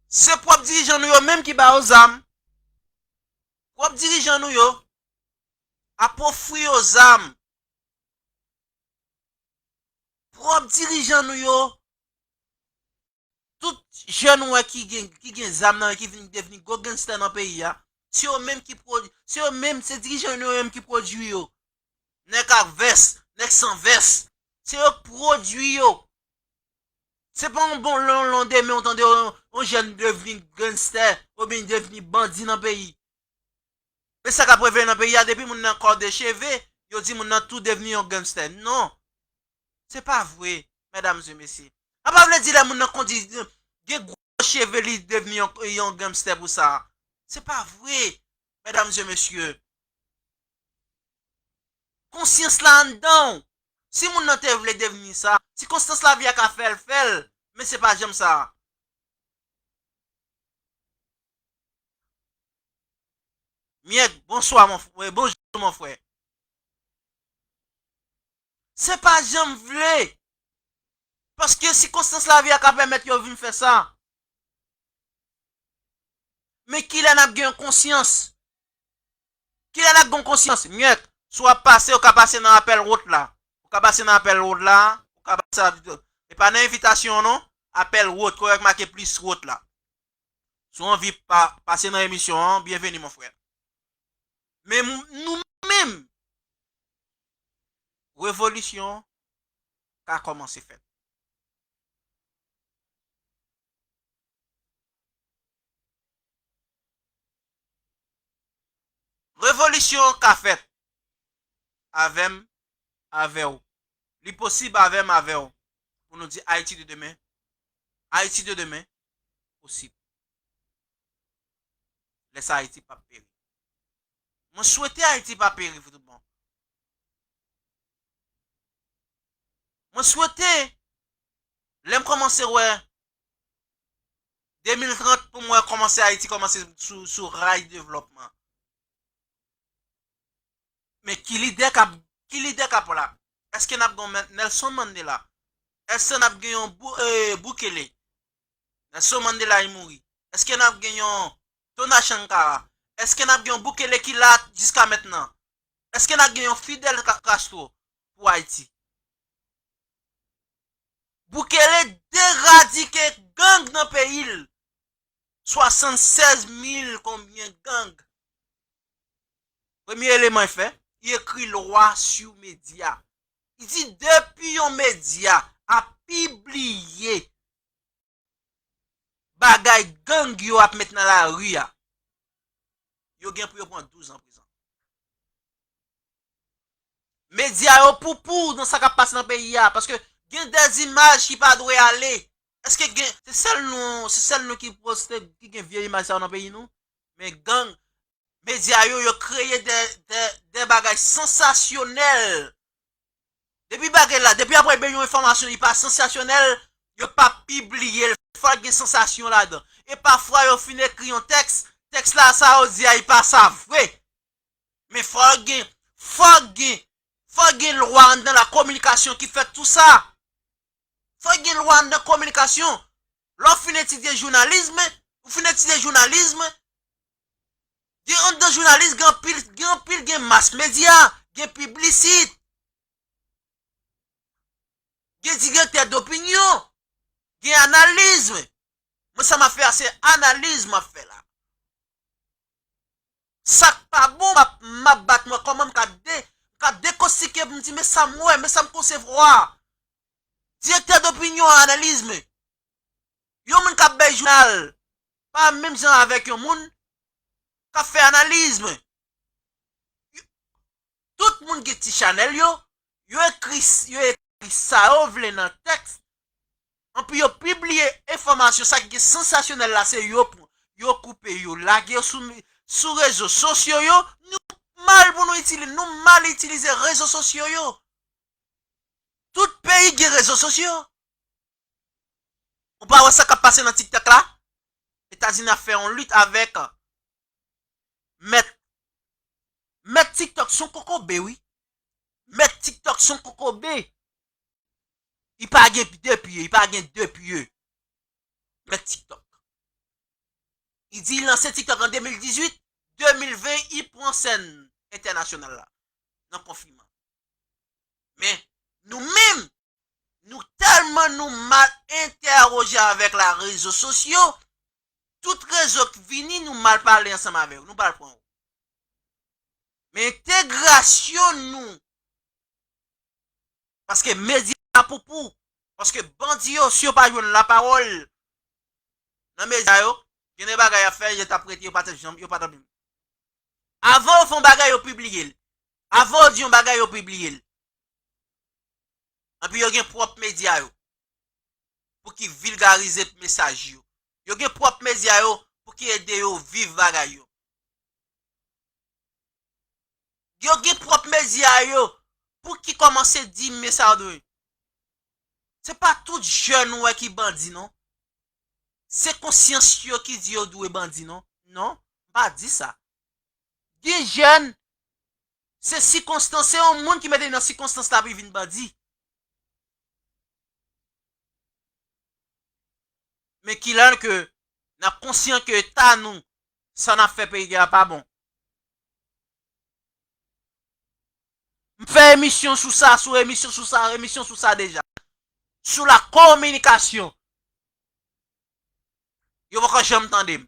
Se pwòp dirijan nou yo menm ki ba yo zam. Pwòp dirijan nou yo ap ofri yo zam. Pwòp dirijan nou yo, tout jèn ou wè ki gen, ki gen zam nan, ki vin devni gwo gangstè nan peyi a, se yo menm ki pwodui, se yo menm, se dirijan yo menm ki pwodui yo. Nèg ak vès, nèg san vès, se yo k pwodui yo. Se pa yon bon lon, lon demen ou tande yon, yon jèn devni gangstè oubyen devni bandi nan peyi. E sa k ap reveye nan peyi a, depi moun nan kòde cheve, yo di moun nan tou devni yon gangstè. Non. Se pa vre, medam e mesye. Sa pa vle di lè moun nan kondi, gen gwo cheve, li devni yon, yon gangstè pou sa. Se pa vre, medam e mesye. Konsyans la anndan w. Si moun nan te vle devni sa, sikonstans lavi a ka fè l, fè l, men se pa janm sa. Myèk, bonswa, mon frè. Bonjou, mon frè. Se pa janm vle. Paske sikonstans lavi a ka pèmèt yo vin fè sa. Men kilè n ap gen yon konsyans? Kilè n ap gen yon konsyans? Myèk, si w ap pase, ou ka pase nan apèl wot la. Ou ka pase nan apèl wot la, ou ka pase a, e pa nan envitasyon non, apèl wot, kote k make plis wot la. Si w anvi pa, pase nan emisyon an, byenveni, mon frè. Men m-, nou menm, revolisyon ka kòmanse fèt. Revolisyon ka fèt avè m, avè w. Li posib avè m, avè w. Pou nou di Ayiti de demen. Ayiti de demen posib. Lè sa Ayiti p ap peri. Mwen swete Ayiti pa peri pou tout bon. Mwen swete, lè m kòmanse wè de mil trant pou m wè kòmanse Ayiti kòmanse sou, sou ray devlòpman. Men ki lidè k ap, ki lidè k ap la? Èske n ap gen yon Nelson Mandela? Èske n ap gen yon Bou-, eh, Bukele? Nelson Mandela li mouri. Èske n ap gen yon Thomas Sankara? Èske n ap gen yon Bukele ki la jiska mentnan? Èske n ap gen yon Fidel Ca-, Castro pou Ayiti? Bukele deradike gang nan peyi l. Swasannsèz mil konbyen gang. Premye eleman l fè, li ekri lwa sou medya. Li di depi yon medya ap pibliye bagay gang yo ap met nan lari a, yo gen pou yo pran douz an prizon. Medya yo poupou nan sa k ap pase nan peyi a, paske gen de imaj ki pa dwe ale. Èske gen, se sèl nou, se sèl nou ki poste, ki gen vye imaj sa yo nan peyi nou? Men gang, medya yo, yo kreye de, de, de bagay sansasyonèl. Depi bagay la, depi apre gen yon enfòmasyon, li pa sansasyonèl, yo pa pibliye l. Fòk gen sansasyon ladan. e pafwa yo fin ekri yon tèks, tèks la sa yo di a, li pa sa vre. Men fò gen, fò gen, fò gen lwa anndan la kominikasyon ki fè tout sa. Fò gen lwa anndan kominikasyon. Lè w fin etidye jounalis, ou fin etidye jounalis, gen anndan jounalis, gen anpil, gen anpil, gen mas medya, gen piblisite, gen direktè dopinyon, gen analiz. Mwen sa m ap fè a, se analiz m ap fè la. Sa k pa bon, m ap, m ap bat mwen kòman m ka de, m ka dekostike pou m di, men sa m wè, men sa m konsevwa. Direktè dopinyon analiz mwen. Yon moun k ap bay jounal pa menm jan avèk yon moun k ap fè analiz mwen. Tout moun gen ti chanèl yo, yo ekri, yo ekri sa yo vle nan tèks, anpi yo pibliye enfòmasyon sa ki gen sansasyonèl la, se yo pran, yo koupe, yo lage yo sou, sou rezo sosyo yo. Nou mal pou nou itilize, nou mal itilize rezo sosyo yo. Tout peyi gen rezo sosyo. Ou pa wè sa k ap pase nan TikTok la? Etazini ap fè yon lit avèk mèt. Mèt TikTok se yon kokobe, wi. Mèt TikTok se yon kokobe. Li pa gen de pye, li pa gen de pye. Mèt TikTok. Li di li lanse TikTok an de mil dizuit, de mil ven, li pran sèn entènasyonal la, nan konfinman. Men, nou menm, nou tèlman nou mal entèwoje avèk la rezo sosyo, tout rezo k vini, nou mal pale ansanm avè yo, nou pral pran yo. Men entegrasyon nou, paske medya poupou, paske bandi yo, si yo pa jwenn lapawòl nan medya yo, gen de bagay y ap fè, yo t ap rete, yo pa t janm, yo pa t ap menm. Avan yo fè yon bagay, yo pibliye l. Avan yo di yon bagay, yo pibliye l. Anpi yo gen pwòp medya yo pou ki vilgarize mesaj yo. Yo gen pwòp medya yo pou ki ede yo viv bagay yo. Yo gen pwòp medya yo pou ki kòmanse di men sa yo dwe. Se pa tout jèn ou wè ki bandi, non. Se konsyans yo ki di yo dwe bandi, non. Non, m pa di sa. Gen jèn, se sikonstans, se yon moun ki mete nan sikonstans la pou li vin bandi. Men kilè ke n ap konsyan ke ta nou, sa n ap fè peyi a pa bon. M fè emisyon sou sa, sou emisyon sou sa, emisyon sou sa deja. Sou la kominikasyon. Yo poko janm tande m.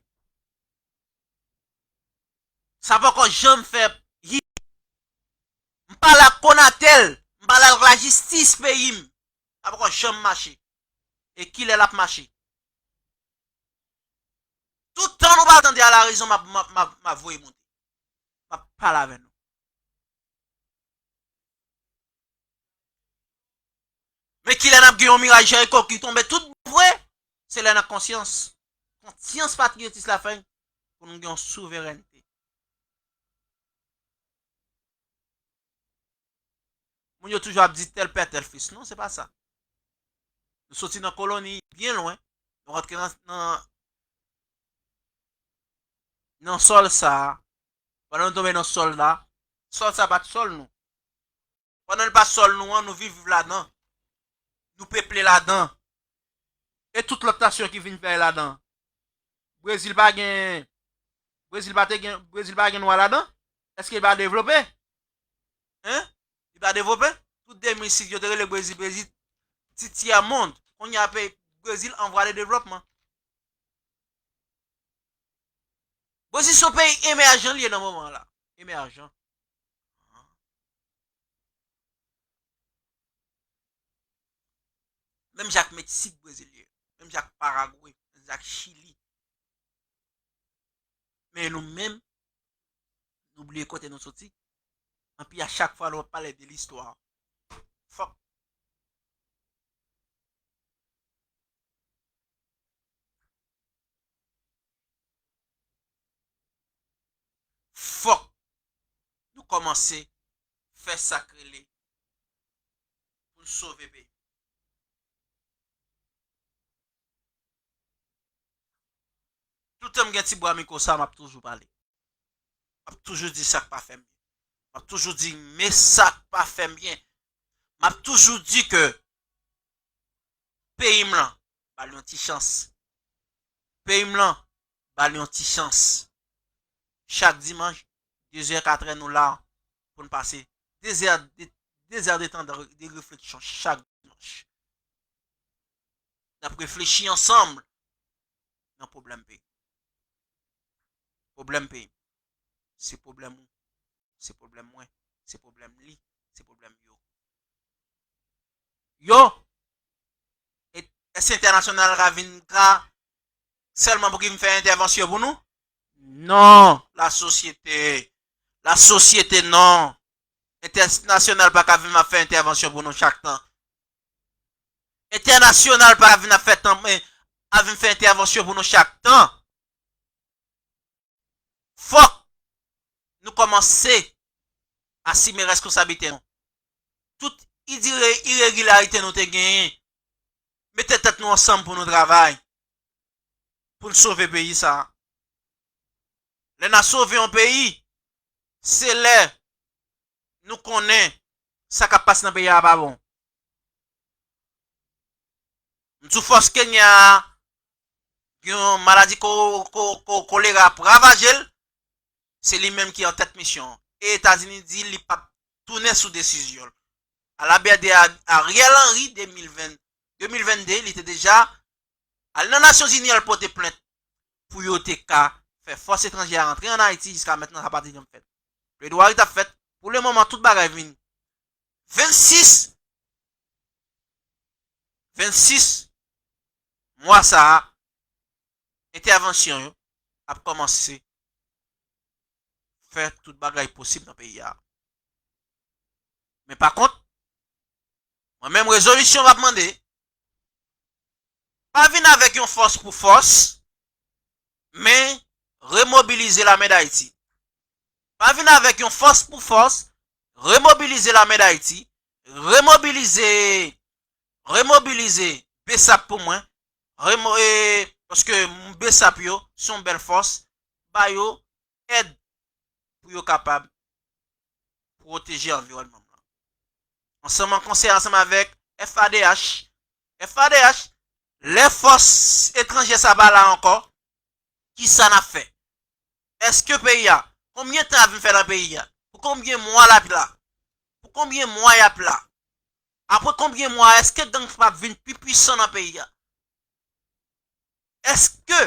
Sa poko janm fè hit. M pale ak Konatel, m pale ak lajistis peyi m. Sa poko janm mache. E kilè l ap mache? Tout tan nou pa tande a la rezon, m ap, m ap, m ap, m ap voye monte. M ap pale avè nou. Men kilè n ap gen yon miray Jeriko ki tonbe tout bon vre? Se lè nan konsyans. Konsyans patriyotis la fè pou nou gen yon souverènte. Moun yo toujou ap di tèl pè, tèl fis. Non, se pa sa. Nou soti nan koloni byen lwen. Nou rantre nan, nan, nan sòl sa a. Pandan nou tonbe nan sòl la, sòl sa pa t sòl nou. Pandan l pa t sòl nou an, nou viv ladan. Nou peple ladan. E tout lòt nasyon ki vin fè ladan. Brezil pa gen, Brezil pa te gen, Brezil pa gen nwa ladan? Èske li pa devlope? Hein? Li pa devlope? Tout de mil sis yo te rele Brezil, Brezil ti tyè mond. Kounye a peyi Brezil an vwa de devlòpman. Brezil se yon peyi emèjan li ye nan moman an la. Emèjan. Menm jan ak Meksik, Brezil ye. Menm jan ak Paragwe, menm jan ak Chili. Men nou menm, nou bliye kote nou soti. Anpi a chak fwa nou ap pale de listwa. Fòk. Fòk nou kòmanse fè sa k rele pou n sove peyi. Toutan m gen ti bwa mikwo sa, m ap toujou pale. M ap toujou di sa k pa fè m byen. M ap toujou di men sa k pa fè m byen. M ap toujou di ke peyi m lan, ba l yon ti chans. Peyi m lan, ba l yon ti chans. Chak dimanch, de zè, katrè, nou la pou n pase de zè, de, de zè de tan de, de refleksyon chak dimanch. N ap reflechi ansanm nan pwoblèm peyi. Pwoblèm peyi. Se pwoblèm ou. Se pwoblèm mwen. Se pwoblèm li. Se pwoblèm yo. Yo! E, èske entènasyonal ka vin ka sèlman pou ki vin fè entèvansyon pou nou? Non, la sosyete. La sosyete, non. Entènasyonal pa ka vin ap fè entèvansyon pou nou chak tan. Entènasyonal pa ka vin ap fè tan, eh, ap vin fè entèvansyon pou nou chak tan. Fòk nou kòmanse asime reskonsablite nou. Tout idire-, iregilarite nou te genyen, mete tèt nou ansanm pou nou travay, pou n sove peyi sa a. Lè n a sove yon peyi, se lè nou konnen sa k ap pase nan peyi a pa bon. M sou fòs Kenya a, gen yon maladi ko-, ko-, ko-, kolera ap ravaje l, se li menm ki an tèt misyon an. E Etazini di li p ap tounen sou desizyon l. A la bèdè a Ariel Henry de mil ven, de mil vennde, li te deja al nan Nasyonzini al pote plent pou yo te ka fè fòs etranjè a rantre ann Ayiti, jiska mentnan sa pa te janm fèt. Pledwari t ap fèt. Pou le moman, tout bagay vin vennsis, vennsis mwa sa a, entèvansyon yo ap kòmanse fè tout bagay posib nan peyi a. Men pa kont, mwen menm rezolisyon m ap mande, pa vin avèk yon fòs pou fòs, men remobilize lame Dayiti. Pa vin avèk yon fòs pou fòs, remobilize lame Dayiti, remobilize, remobilize BSAP pou mwen, remo-, e, paske BSAP yo se yon bèl fòs, ba yo èd pou yo kapab pwoteje anviwònman an. Ansanm an konsè ansanm avèk FADH, FADH, lè fòs etranjè sa pa la ankò, kisa n ap fè? Èske peyi a, konbyen tan y ap vin fè nan peyi a? Pou konbyen mwa l ap la? Pou konbyen mwa y ap la? Apre konbyen mwa, èske gang p ap vin pi pwisan nan peyi a? Èske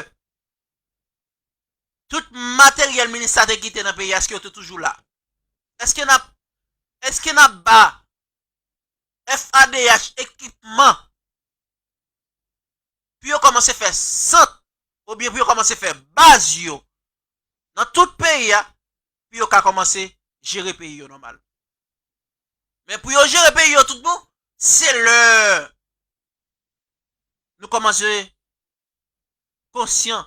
tout materyèl minis la te kite nan peyi a, èske yo te toujou la? Èske n ap, èske n ap ba FADH ekipman pou yo kòmanse fè sant oubyen pou yo kòmanse fè baz yo nan tout peyi a, pou yo ka kòmanse jere peyi yo nòmal. Men pou yo jere peyi yo tout bon, se lè nou kòmanse konsyan.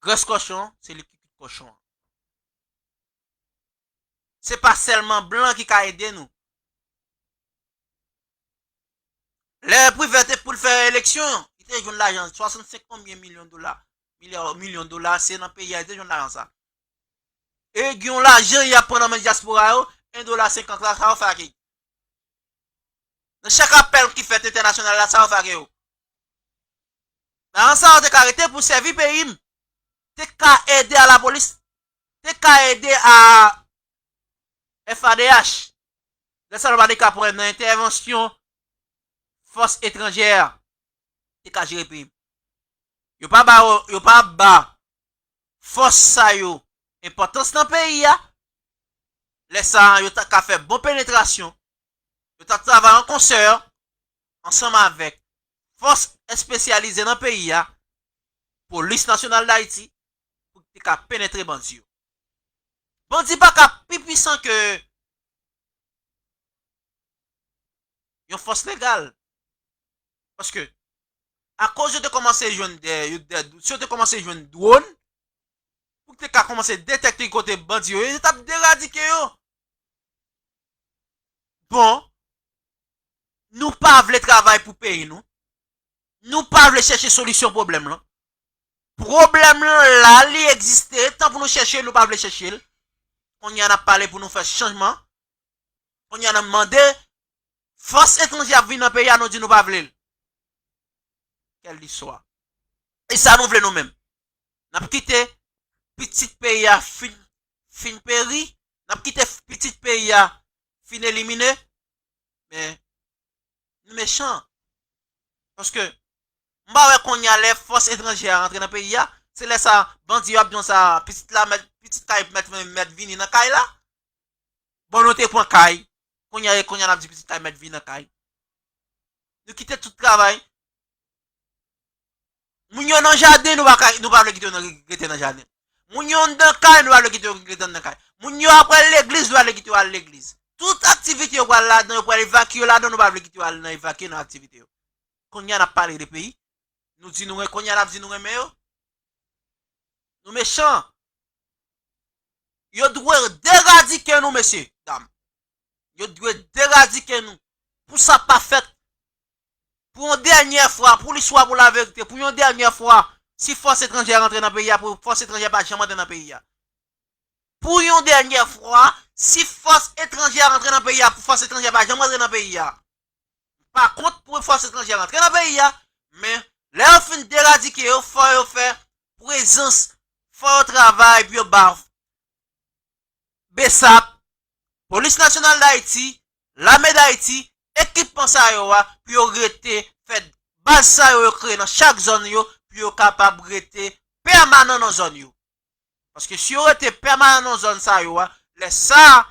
Grès kòchon, se li ki kout kòchon an. Se pa sèlman blan ki ka ede nou. Lè Privè te pou l fè eleksyon, li te jwenn lajan swasannsenk konbyen milyon dola, milya, milyon dola, se nan peyi a li te jwenn lajan sa. E gen yon lajan y ap pran nan men dyaspora yo, en dola senkant la, sa yo fè ak li? Nan chak apèl ki fèt entènasyonal la, sa yo fè ak yo? Lajan sa yo te ka rete pou sèvi peyi m, te ka ede a lapolis, te ka ede a FADH. Lè sa yo pa te ka pran nan entèvansyon fòs etranjè a, te ka jere peyi m. Yo pa ba, yo pa ba fòs sa yo enpòtans nan peyi a. Lè sa a, yo ta ka fè bon penetrasyon. Yo ta travay an konsè ansanm avèk fòs espesyalize nan peyi a, Polis Nasyonal Dayiti, pou te ka penetre bandi yo. Bandi pa ka pi pwisan ke yon fòs legal. Paske, akoz yo te kòmanse jwenn de, yo de, si yo te kòmanse jwenn dwòn, pou te ka kòmanse detèkte kote bandi yo ye, yo t ap deradike yo. Bon, nou pa vle travay pou peyi nou. Nou pa vle chèche solisyon pwoblèm lan. pwoblèm lan la, li egziste, tan pou nou chèche l, nou pa vle chèche l. Kounye a n ap pale pou nou fè chanjman. Kounye a n ap mande fòs etranje ap vin nan peyi a, nou di nou pa vle l. Quelle histoire? E sa nou vle nou menm? N ap kite pitit peyi a fin, fin peri? N ap kite pitit peyi a fin elimine? Men, nou mechan. Paske, m pa wè kounye a lè fòs etranje a rantre nan peyi a, se lè sa bandi yo ap di konsa, pitit la mèt, pitit kay mèt, mèt vini nan kay la. Bon, nou te pran kay. Kounye a, kounye a n ap di pitit kay mèt vini nan kay. Nou kite tout travay. Moun yo nan jaden, nou pa ka, nou pa vle kite yo nan, rete nan jaden. Moun yo anndan kay, nou pa vle kite yo rete anndan kay. Moun yo ap al legliz, nou pa vle kite yo al legliz. Tout aktivite yo pral ladan, yo pral evakye yo ladan, nou pa vle kite yo al nan evakye nan aktivite yo. Kounye a n ap pale de peyi. Nou di nou ren-, kounye a n ap di nou renmen yo. Nou mechan. Yo dwe deradike nou, mesye, dam. Yo dwe deradike nou. Pou sa pa fèt, pou yon dènyè fwa, pou listwa, pou laverite, pou yon dènyè fwa, si fòs etranjè rantre nan peyi a, pou fòs etranjè pa janm rantre nan peyi a. Pou yon dènyè fwa, si fòs etranjè rantre nan peyi a, pou fòs etranjè pa janm rantre nan peyi a. Pa kont pou fòs etranjè rantre nan peyi a, men lè yo fin deradike yo, fò yo fè prezans, fò yo travay pou yo ba BSAP, Polis Nasyonal d Ayiti, Lame d Ayiti, ekipman sa yo a, pou yo rete fè baz sa yo, yo kreye nan chak zòn yo, pou yo kapab rete pèmanan nan zòn yo. Paske si yo rete pèmanan nan zòn sa yo a, lè sa a,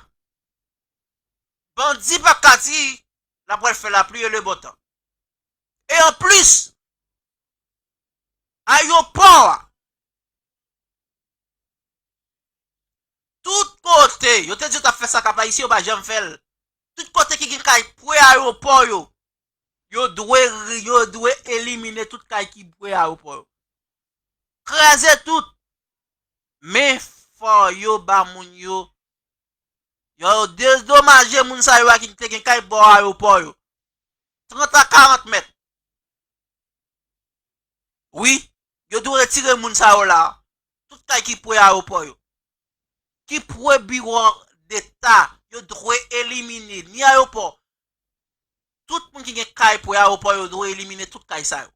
bandi p ap ka di l ap pral fè lapli e lebontan. E anplis, ayewopò a, tout kote, yo te di yo t ap fè sa Kap Ayisyen, yo pa janm fè l. Tout kote ki gen kay pre ayewopò yo, yo dwe, yo dwe elimine tout kay ki pre ayewopò yo. Kraze tout. Men fò yo ba moun yo, yo dedomaje moun sa yo a ki te gen kay bò ayewopò yo. Trant a karant mèt. Wi, yo dwe retire moun sa yo la. Tout kay ki pre ayewopò yo, ki pre biwo deta, yo dwe elimine. Ni ayewopò. Tout moun ki gen kay pre ayewopò yo dwe elimine tout kay sa yo.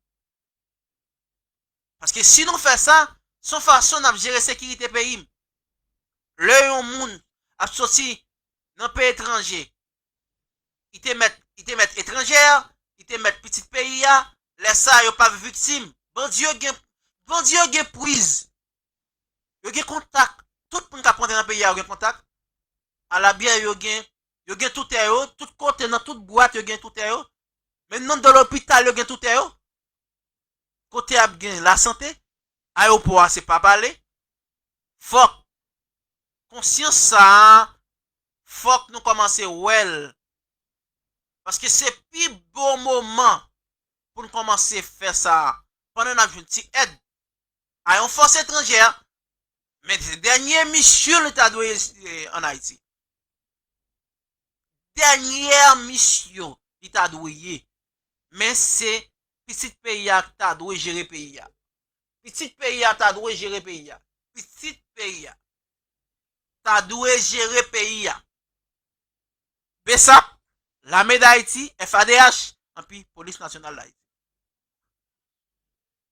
Paske si nou fè sa, se yon fason n ap jere sekirite peyi m. Lè yon moun ap soti nan peyi etranje, li te mèt, li te mèt etranjè, li te mèt pitit peyi a, lè sa a yo p ap viktim. Bandi yo gen, bandi yo gen priz. Yo gen kontak. Tout moun k ap rantre nan peyi a yo gen kontak. Alabyè yo gen, yo gen toutè yo, tout kote nan tout bwat yo gen toutè yo. Menm nan do lopital yo gen toutè yo. Kote ap gen lasante, ayewopò a se pa pale. Fòk konsyans sa a, fòk nou kòmanse wè l. Paske se pi bon moman pou n kòmanse fè sa a. Pandan n ap jwenn ti èd a yon fòs etranjè, men se dènye misyon li ta dwe ye ann Ayiti. Dènyè misyon li ta dwe ye. Men se pitit peyi a ki ta dwe jere peyi a. Pitit peyi a ta dwe jere peyi a. Pitit peyi a ta dwe jere peyi a. BSAP, Lame d Ayiti, FADH, anpi Polis Nasyonal d Ayiti.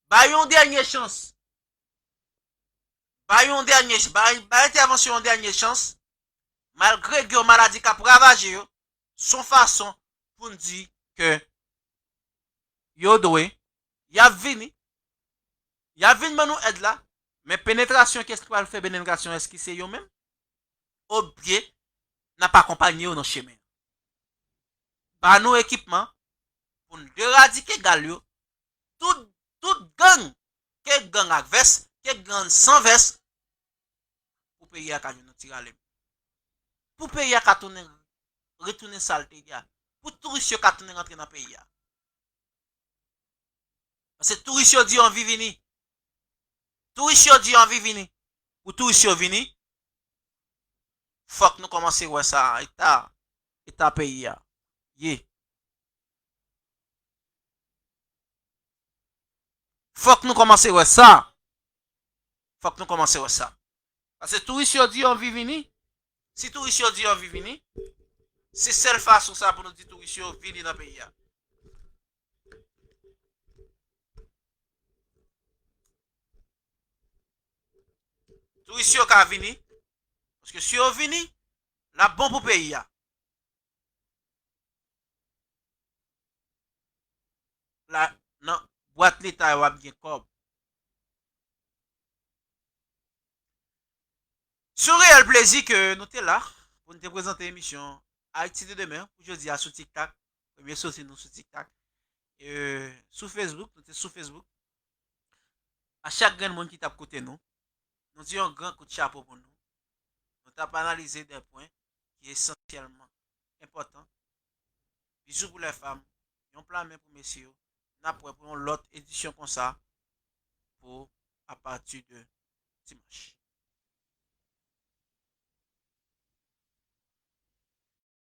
Bay yon dènye chans. Bay yon dènye, bay, bay entèvansyon yon dènye chans. Malgre gen yon maladi k ap ravaje yo, se yon fason pou n di ke yo dwe, y ap vini, y ap vin ban nou èd la, men penetrasyon, kiyès ki pral fè penetrasyon, èske se yo menm? Oubyen n ap akonpanye yo nan chemen an? Ba nou ekipman pou n deradike gal yo, tout, tout gang, ke gang ak vès, ke gang san vès, pou peyi a ka jwenn yon ti rale men. Pou peyi a ka tounen, retounen sa l te ye a. Pou touris yo ka tounen rantre nan peyi a. Paske touris yo di yo anvi vini. Touris yo di yo anvi vini. Pou touris yo vini, fòk nou kòmanse wè sa, eta, eta peyi a ye. Fòk nou kòmanse wè sa. Fòk nou kòmanse wè sa. Paske touris yo di yo anvi vini. Si touris yo di yo anvi vini, se sèl fason sa pou nou di touris yo vini nan peyi a. Touris yo ka vini. Paske si yo vini, l ap bon pou peyi a. La, nan bwat leta yo ap gen kòb. Se yon reyèl plezi ke nou te la pou nou te prezante emisyon Ayiti de Demen pou jodi a sou TikTok. Premye soti nou sou TikTok. E, sou Facebook, nou te sou Facebook. A chak grenn moun ki t ap koute nou, nou di yon gran kout chapo pou nou. Nou t ap analize de pwen ki esansyèlman enpòtan. Bizou pou lè fanm, yon pla men pou mesye yo. N ap wè pou yon lòt edisyon konsa pou apati de dimanch.